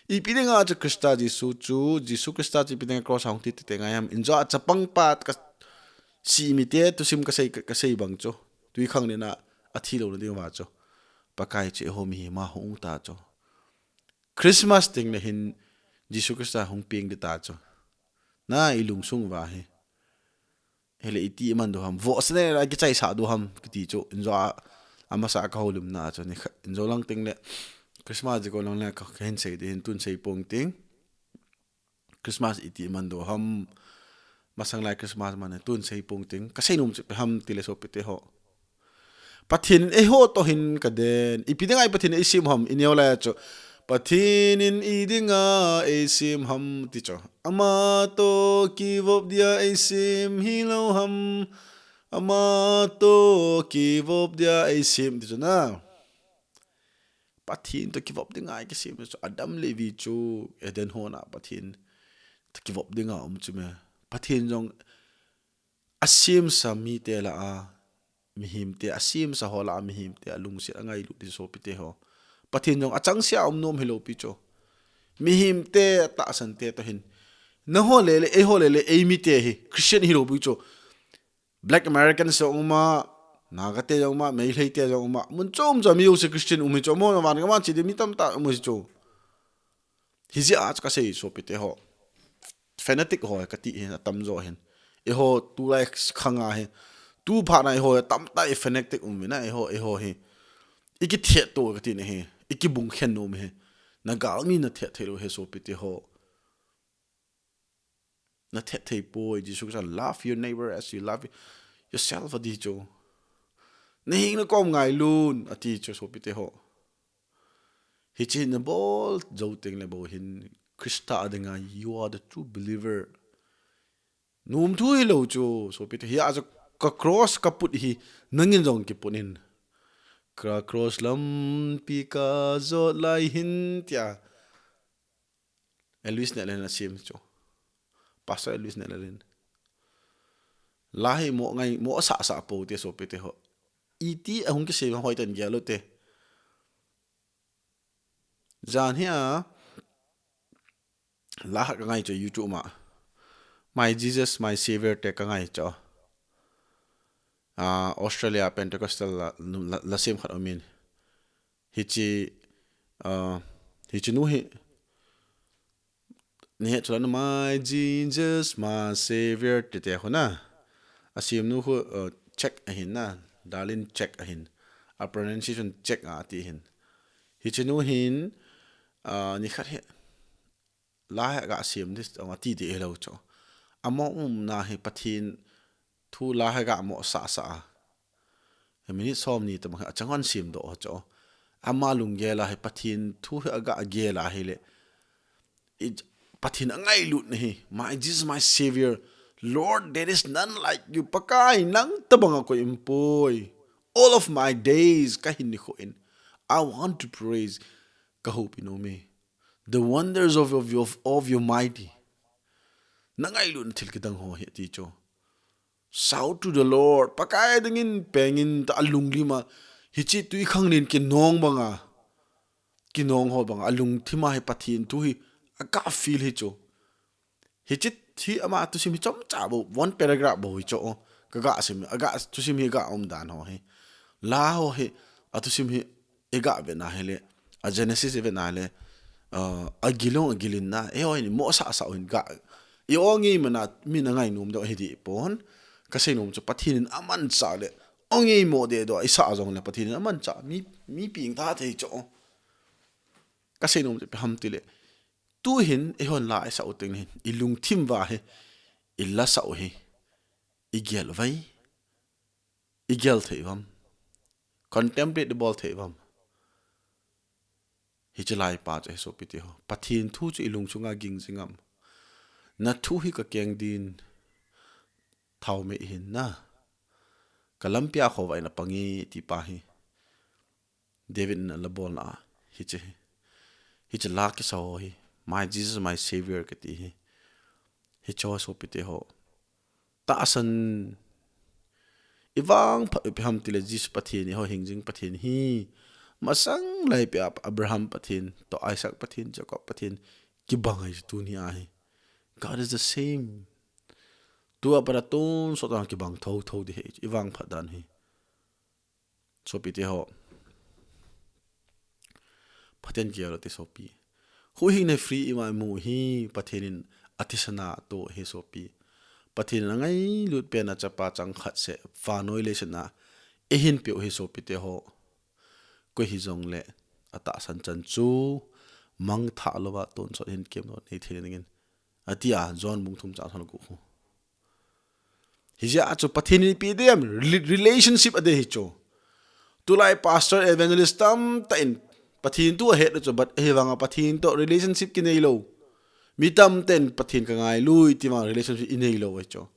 Ipi dinga chu Christa Jesu chu, Jesu Christa chu ipi dinga cross a hung thi tete ngai ham. Injo a chapang pa ka simi te, thusim kasei, kasei bang chu. Twikhanglen a athi louna diuva chu. Pakai chu eiho mihem a hung ta chu. Christmas teng le hin Jesu Christa hung peng ding ta chu. Na ilungsung uva hi. Hele iti iman diu ham. Vohsa le la kichaisah diu ham. Kiti chu. Injo a, amasa ka houlimna chu. Ni kha, injo lang teng le. Christmas ding ko lang le ka, kahin sei ding hin tun sei pong teng. Christmas iti iman diu ham. Masang lai Christmas man tun sei pong teng. Kasei nom chu ipi ham tile sopi teho. Pathen in eiho toh hin kaden. Ipi dinga Pathen in eisem ham. Ineo lai chu. Pathen in idinga eisem ham ti chu. Ama toh kivop dia eisem hilou ham. Ama toh kivop dia eisem ti chu na. Pathen toh kivop dinga kisem chu. Adam le Evi chu Eden hon a Pathen toh kivop dinga um chu me. Pathen jong asemsa mite lah a mihemte, asemsa ho lah a mihemte alungset angailut ding sopite ho. Pathen jong achangseh a um nom hilou pi chu. Mihemte, tahsante toh hin. Naho lele, eiho lele, eimite hi Christian hilou pi chu. Black Americans jong um a, Naga te jong um a, Meitei te jong um a, mun chom chom mi jouse Christian um hi chu. Amahon van gam a che ding mi tamtah um hi chu. Hijeh a chu kasei sopite ho. Fanatic ho kati hi atamjo hin. Eiho tulai khang a hi. Tu phat na eiho tamtah i fanatic um uvin a eiho, eiho hi. Ikithet to kati na hi. Ikibung khen nom hi. Na galmi na thet thei lou hi sopite ho. Na thet thei poi, Jesu Christ, love your neighbor as you love yourself ati chu. Na hing na kom ngailun ati chu sopite ho. Hiche na bol jou teng le bou hin Christa a dinga you are the true believer. Nom thu hilou chu sopite, hia chu ka cross ka put hi nangin jong kiput in. Ka cross lampi ka jot lai hin tia. Elvis Nehlel in asem chu. Pastor Elvis Nehlel in. La hi mo ngai, mo sasa pou te sopite ho. Iti ahung kisei ma hoi tan gel u te. Jan hi a. La ka ngai chu YouTube ma. My Jesus, My Savior te ka ngai chu. Ah, Australia Pentecostal la, la, la sem khat umin. Hiche, ah, hiche nu hi. Ni he chulan My Jesus, My Savior, ti te ho na. Asem nu ho, uh, Czech ahin na. Darlene Zschech ahin. A pronunciation Czech a ti hin. Hiche nu hin, uh, ni khat hi. La hi aga sem dis, ong ati ti hilou chu. Amo um na hi Pathen thu la hi aga mo sasa a. Hi minute som ni tabang hi achang hon sem doh ho chu. Ama lunggel a hi Pathen thu hi aga gel a hile. I, Pathen angailut na hi. My Jesus, my Savior. Lord, there is none like you. Pakai nang tabang a koi um poi. All of my days ka hin nikho in. I want to praise. Ka houpi nom e. The wonders of, of, of, of your mighty. Na ngailutna thil kidang ho hi ti chu. Shout to the Lord. Pakai dingin pengin ta alunglim a. Hiche tui khang nin kinong banga. Kinong ho banga. Alungthim a hi Pathen thu hi. Aga feel hi chu. Hiche hi ama thusim hi chomcha bou. One paragraph bou hi chu. Kaga sim. Aga thusim hi ga um dan ho hi. La ho hi. A thusim hi. I ga ve na hile, a Genesis i ve na hile, uh, agilong agilin na, eiho hin mo sasa u hin ga, i ong i mana, mi na ngainom doh hi di pon, ka seinom chu Pathen in amanchah le, ong i mo de doh, i sa jong le Pathen in amanchah, mi, mi ping ta thei chu. Ka seinom chu ipi ham tile, tu hin, eihon la i sa u teng hin, i lungthim va hi, i la sa u hi, i gel vai, i gel thei vam. Contemplate i bol thei vam. Hiche lai pa chu hi sopite ho. Pathen thu chu i lung chunga ging jing am. Na thu hi ka keng din thao me hin na. Ka lampi a khovah in a pang e ti pa hi. David in a la bolna a. Hiche hi. Hiche la kisa ho hi. My Jesus, my Savior kati hi. Hiche ho sopite ho. Tahsan i vangphat u ipi ham tile Jesu Pathen, eiho hingjing Pathen hi. Masang lai pia Abraham Pathen, toh Isaac Pathen, Jacob Pathen, kibang ahi tuni ahi. God is the same. Tua pat a tonsot a kibang thotho ding ahi, i vangphat dan hi. Sopite ho. Pathen kialo te sopi. Huhhingna free ima imu hi Pathen in athisana to hi sopi. Pathen in angailut pen a chapa changkhat seh vannoi leiset a eihin peh u hi sopite ho. Koi hijongle atahsan chan chu mangthah louva tonsot hin kemlou nei thei dingin. Atia John bung thum chang sagi khu. Hijeh a chu Pathen in ipi ding ham, rela-, relationship adei hi chu. Tulai pastor evangelist tamtah in Pathen thu ahet chu, but ahivanga Pathen toh relationship kinei lou. Mi tamten Pathen ka ngailu iti vang relationship inei lou ahi chu.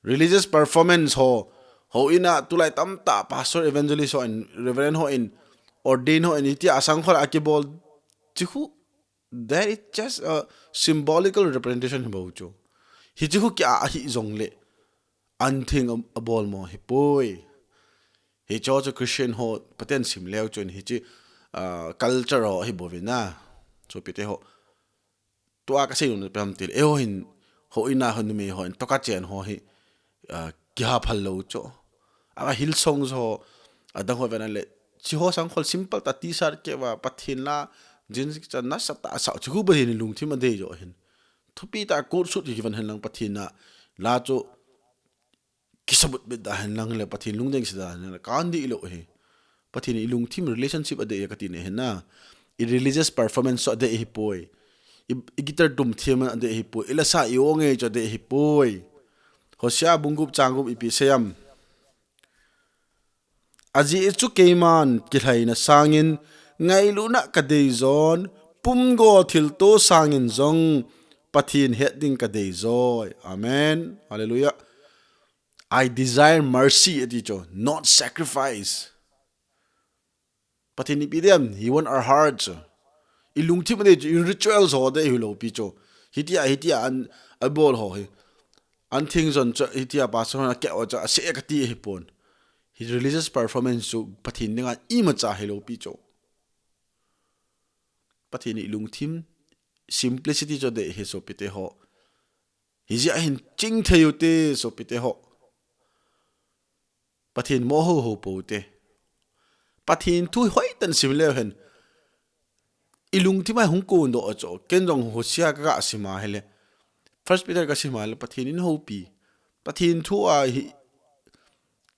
Religious performance ho, houin a tulai tamtah pastor, evangelist hon, reverend hon, ordain hon, hitia asangkhol a kibol chu khu, that is just a symbolical representation hi bou chu. Hichu khu kia ahi jongle, an theng a, abol mo hi poi. Hicho chu Christian ho paten sim leu chun hichi, ah, culture ho hi bouvin a. Sopite ho. Tua kasei nom chu ipi ham tile, eiho hin, houin a ho numei hon, toka chen ho hi, ah, kiha phal lou chu. Anga Hillsong ho, adang ho vena le, chi ho sangkhol simple tah T-shirt keh uva, Pathen la, jeans kichan nasatah asah chu khu Pathen in lungthim adei jo hin. Thupi tah coat suit kivon hen lang Pathen a, la chu, kisabut bet da hen lang le Pathen lungdei kisa da hen lang, kan dei lou hi. Pathen in ilungthim relationship adei kati nahi na. I religious performance chu adei hi poi. I, i guitar tum thiem adei hi poi. I lasa i ong e chu adei hi poi. Hosea bung gup chang gup ipi asei em. Ajeh chu keiman kilhaina sangin ngailutna kadei jon, pumgo thilto sangin jong Pathen het ding kadei joi. Amen. Hallelujah. I desire mercy ati chu, not sacrifice. Pathen in ipi dei em, he want our hearts. I lungthim adei chu, i rituals ho dei hilou pi chu. Hitia, hitia an, abol ho hi. An theng jon chu, hitia pastor hon akeh ho chu, ase kati hi pon. Hi religious performance chu Pathen dinga imacha hilou pi chu. Pathen in ilungthim, simplicity chu adei hi sopite ho. Hijeh a hin chingthei u hite sopite ho. Pathen mo ho ho pou hite. Pathen thu hoitah in sim leu hen, ilungthim a hung kondoh chu. Ken jong Hosea kaga sim a hile, First Peter kasim a hile, Pathen in houpi. Pathen thu a hi,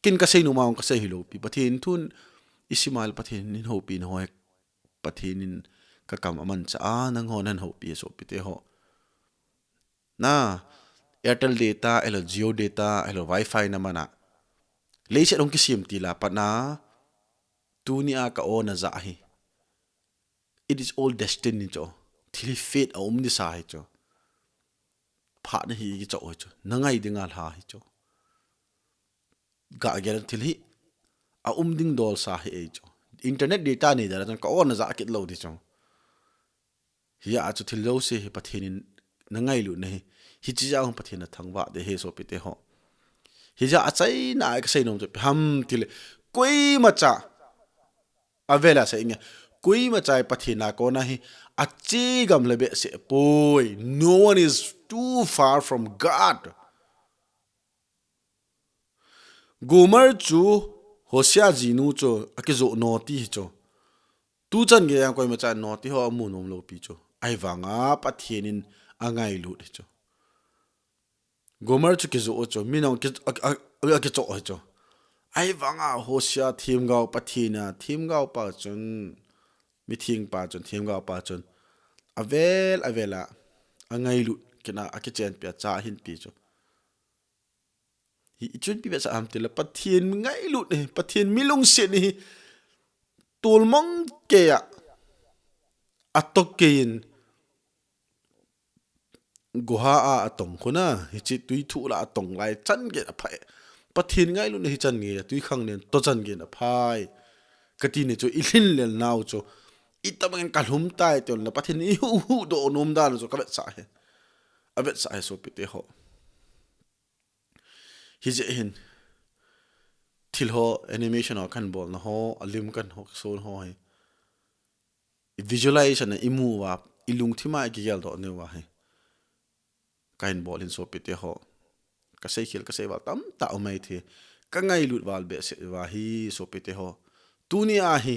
ken kasei nom a hung kasei hilou pi. Pathen thu isim a hile, Pathen in houpi na ho hi. Pathen in kakam amanchah a, nangho nahin houpi sopite ho. Na, Airtel data, ahilou Jio data, ahilou Wi-Fi naman a, leiset hung kisem til a pat na, tuni a ka-o najah hi. It is all destined hi chu. Thil hi fate a um ding sa hi chu. Phat nahi kichoh hi chu. Nangai dinga lha hi chu. Ga gel thil hi a um ding dol sa hi ei chu. Internet data nei dan a chun ka-o najah kit lou ding chu. Hia chu thil jouse hi Pathen in nangailut na hi. Hiche jeh a hung Pathen nathangvah ding ahi sopite ho. Hijeh a achaina a kasei nom chu ipi ham tile, koimacha, avel a sei inge, koimacha hi Pathen a kona hi ache gamla behseh poi. No one is too far from God. Gomer chu Hosea jinu chu akijoh noti hi chu. Tuchan geiya koimacha noti ho amu nom lou pi chu. Ahivanga Pathen in angailut hi chu. Gomer chu kijoh chu, mi nung ki, a, a, a, akichoh hi chu. Ahivanga Hosea themgao Pathen a, themgao pa chun, mitheng pa chun, themgao pa chun, avel, avel a, angailut, kina, akichenpi a, acha ahin pe chu. Hi, ichun ipi vetsah ham tile, Pathen ngailut hi, Pathen milungset hi, tolmang keiya, atoh keiyin, guha a atong khu na, hiche tui thuh la atong lai chan geiyin aphai. Pathen ngailutna hi chan geiya, tui khang nen toh chan geiyin aphai. Kati ni chu, ilhin lel nau chu, itobang in kalhum tai tiuleh, Pathen in eihuh huhdoh nom dan chu kavetsah hi. Avetsah hi sopite ho. Hijeh hin, thil ho, animation ho kahin bolna ho, alim kahin ho, kason ho hi, i visualization a imu uva, ilungthim a ikigeldoh nau va hi, kahin bol hin sopite ho. Kasei khel, kasei val tamtah um mai thei. Kangailut val behseh va hi sopite ho. Tuni a hi,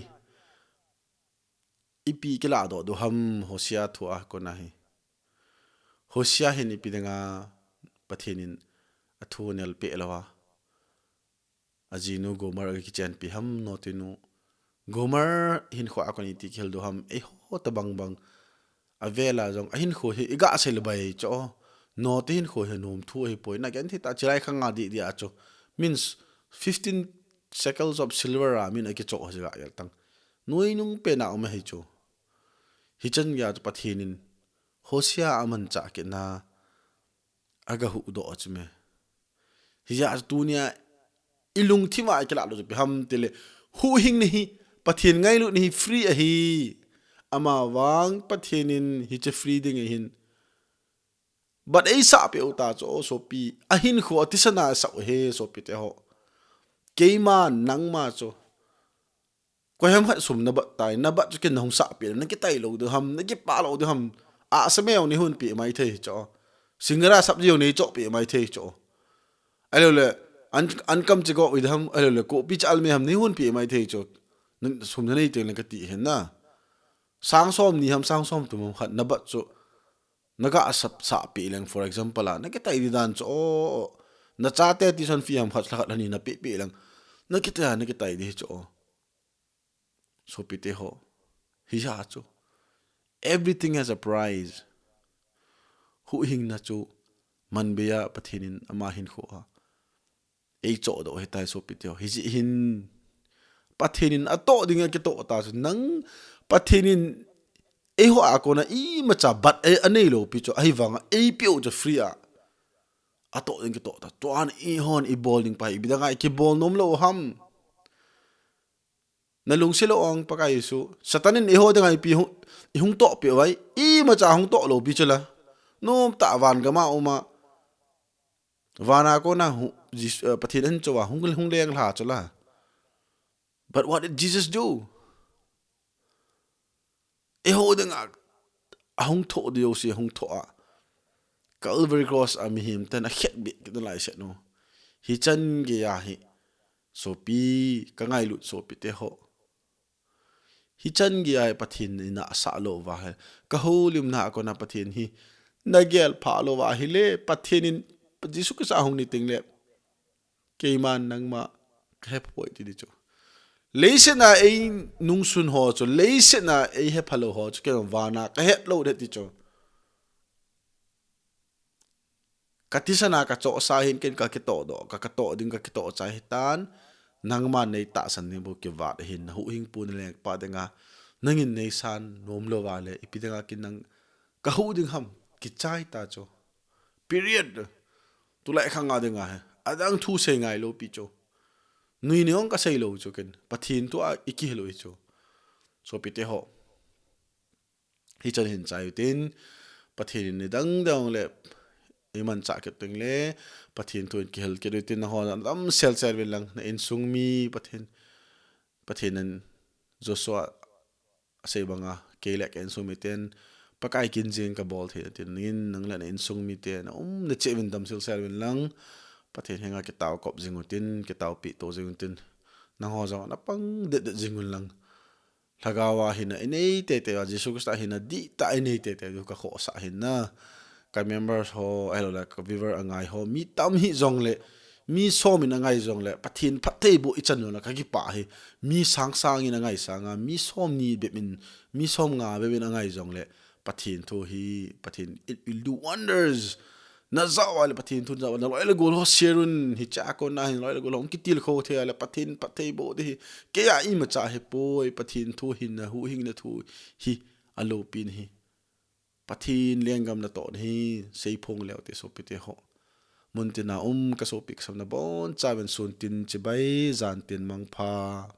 ipi kiladoh diu ham Hosea thu a kona hi. Hosea hin ipi dinga Pathen in athu anel peh lou a, ajinu Gomer akichenpi ham, notinu. Gomer hinkho a kon iti kihil diu ham, eiho tobang bang. Avel a jong, ahinkho hi, iga sei le bai chu. Note hinkho hi nomthu ahipoi, na genthei tah chilai khang a dih dih a chu. Means fifteen shekels of silver a, min akichoh hi ga yel tang. Nuinung pen a um ahi chu. Hichan geiya chu Pathen in Hosea amanchah kitna agahuhdoh chu me. Hijeh a chu tunia ilungthim a ikilah lou chu ipi ham itile, huhhingna hi, Pathen ngailutna hi free ahi. Amavang Pathen in hiche free ding ahin. But eisahpeh u ta chu, o sopi, ahinkho a thisan a asah u ahi, sopite ho. Keima nangma chu koiham khat sum nabat tai, nabat chu ken nahung sahpeh le, nakitai lou ding ham, nakipah lou ding ham. Ahsa meu neihonpeh maithei chu. Singara sabji jong neichohpeh maithei chu. Ahilouleh, an, ankam chegou ding ham, ahilouleh, kopi cha almi ham neihonpeh maithei chu. Sum nanei tengle kati ahin na. Sang somni ham, sang somthum ham khat nabat chu nagasah, sahpeh leng, for example a, nakitai ding dan chu, o, nachate tuition fee ham khat, lhakhat lhani napehpeh leng, nakitai, nakitai ding chu. Sopite ho, hijeh a chu, everything has a price. Huhhingna chu manbeiya Pathen in ama hinkho a eichohdoh ahitai, sopite ho. Hijeh hin Pathen in atoh ding akitoh ta chu, nang, Pathen in eiho a kona imacha bat anei lou pi chu, ahivanga eipeh u chu free a atoh ding kitoh ta. Tuan eihon ibol ding pa hi ipi danga ikibol nom lou ham? Nalungset lou ong Pakai Jesu, Satan in eiho dinga ipi hung, ihung tohpeh uva, imacha hung toh lou pi chu la. Nomtah a van gam a um a, van a kona hu-, Jesu, eh, Pathen ahin chouva hung, hung lenglha chu la. But what did Jesus do? Eiho dinga ahung thoh ding jouse ahung thoh a, Calvary Cross a mihem ten akhetbeh kit nalai set nu. Hichan geiya hi, sopi, kangailut sopite ho, hichan geiya hi Pathen in asah lou uva hi, kahoulimna a kona Pathen hi nagel phah lou uva ahile, Pathen in, Jesu Christa ahung ni tengle, keiman nangma kahepoi ti ding chu. Leiset a einungsun ho chu, leiset a eihepha lou ho chu, ken van a kahet lou ding ti chu. Kathisan a kachohsa hin ken kakitohdoh, ka, katoh ding kakitoh chai hitan, nangman neitahsan ding bou kivat ahin, nahuhhingpu nalengpa dinga, nangin neisan nom lou uva le, ipi dinga ken nang kahuh ding ham, kichai ta chu. Period. Tulai khang a dinga hi, adang thu sei ngai lou pi chu. Nui nei ong kasei lou chu ken, Pathen thu a ikihil u hi chu. Sopite ho, hichan hin chai utin, Pathen in nidang dang le imanchah kit tengle, Pathen thu in kihil kit utin, nangho nadam selsel uvin lang, na insung mi Pathen, Pathen in Joshua asei banga, kei le ka insung miten Pakai kin jing kabol thei tin, nangin nang le na insung mite naumna cheh uvin dam selsel uvin lang, Pathen henga kitao kop jing utin, kitaopi to jing utin, nangho jong napang det det jing un lang. Lhagao a hina inei teitei uva, Jesu Christa hina dihtah inei teitei u kakhohsah ahin na. Ka members ho, ahilouleh ka viewer angai ho, mi tam hih jongle, mi som in angai jongle, Pathen phattheiboh ichan jongle, kakipah e. Mi sang sang in angai sanga, mi somni bep in, mi somnga bep in angai jongle, Pathen thu hi, Pathen, it will do wonders. Najah uva le Pathen thu najah uva, naloi le gol ho share un, hichea kona hin naloi le gol ho hung kitilkhou thei a le Pathen phattheiboh ding hi, keia imacha ahepoi, Pathen thu hina, huhhingna thu hi, alopi ahi. Pathen lenggam natoh ahi, seiphong leu te sopite ho. Muntina um kasopi kasapna bonchauvin suntin chibai, jantin mangpha.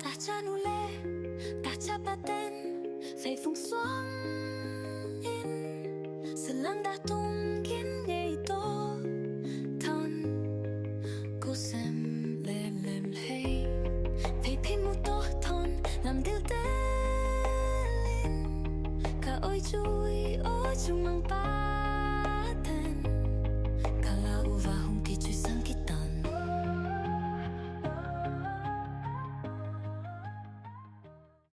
Tahcha nu le tahcha paten, feifung suang in, salang da tung gin ngei to thon, kosem lem lem lhei, phei phei muto thon, lamdil telin, ka oi chui, oi chung mangpa.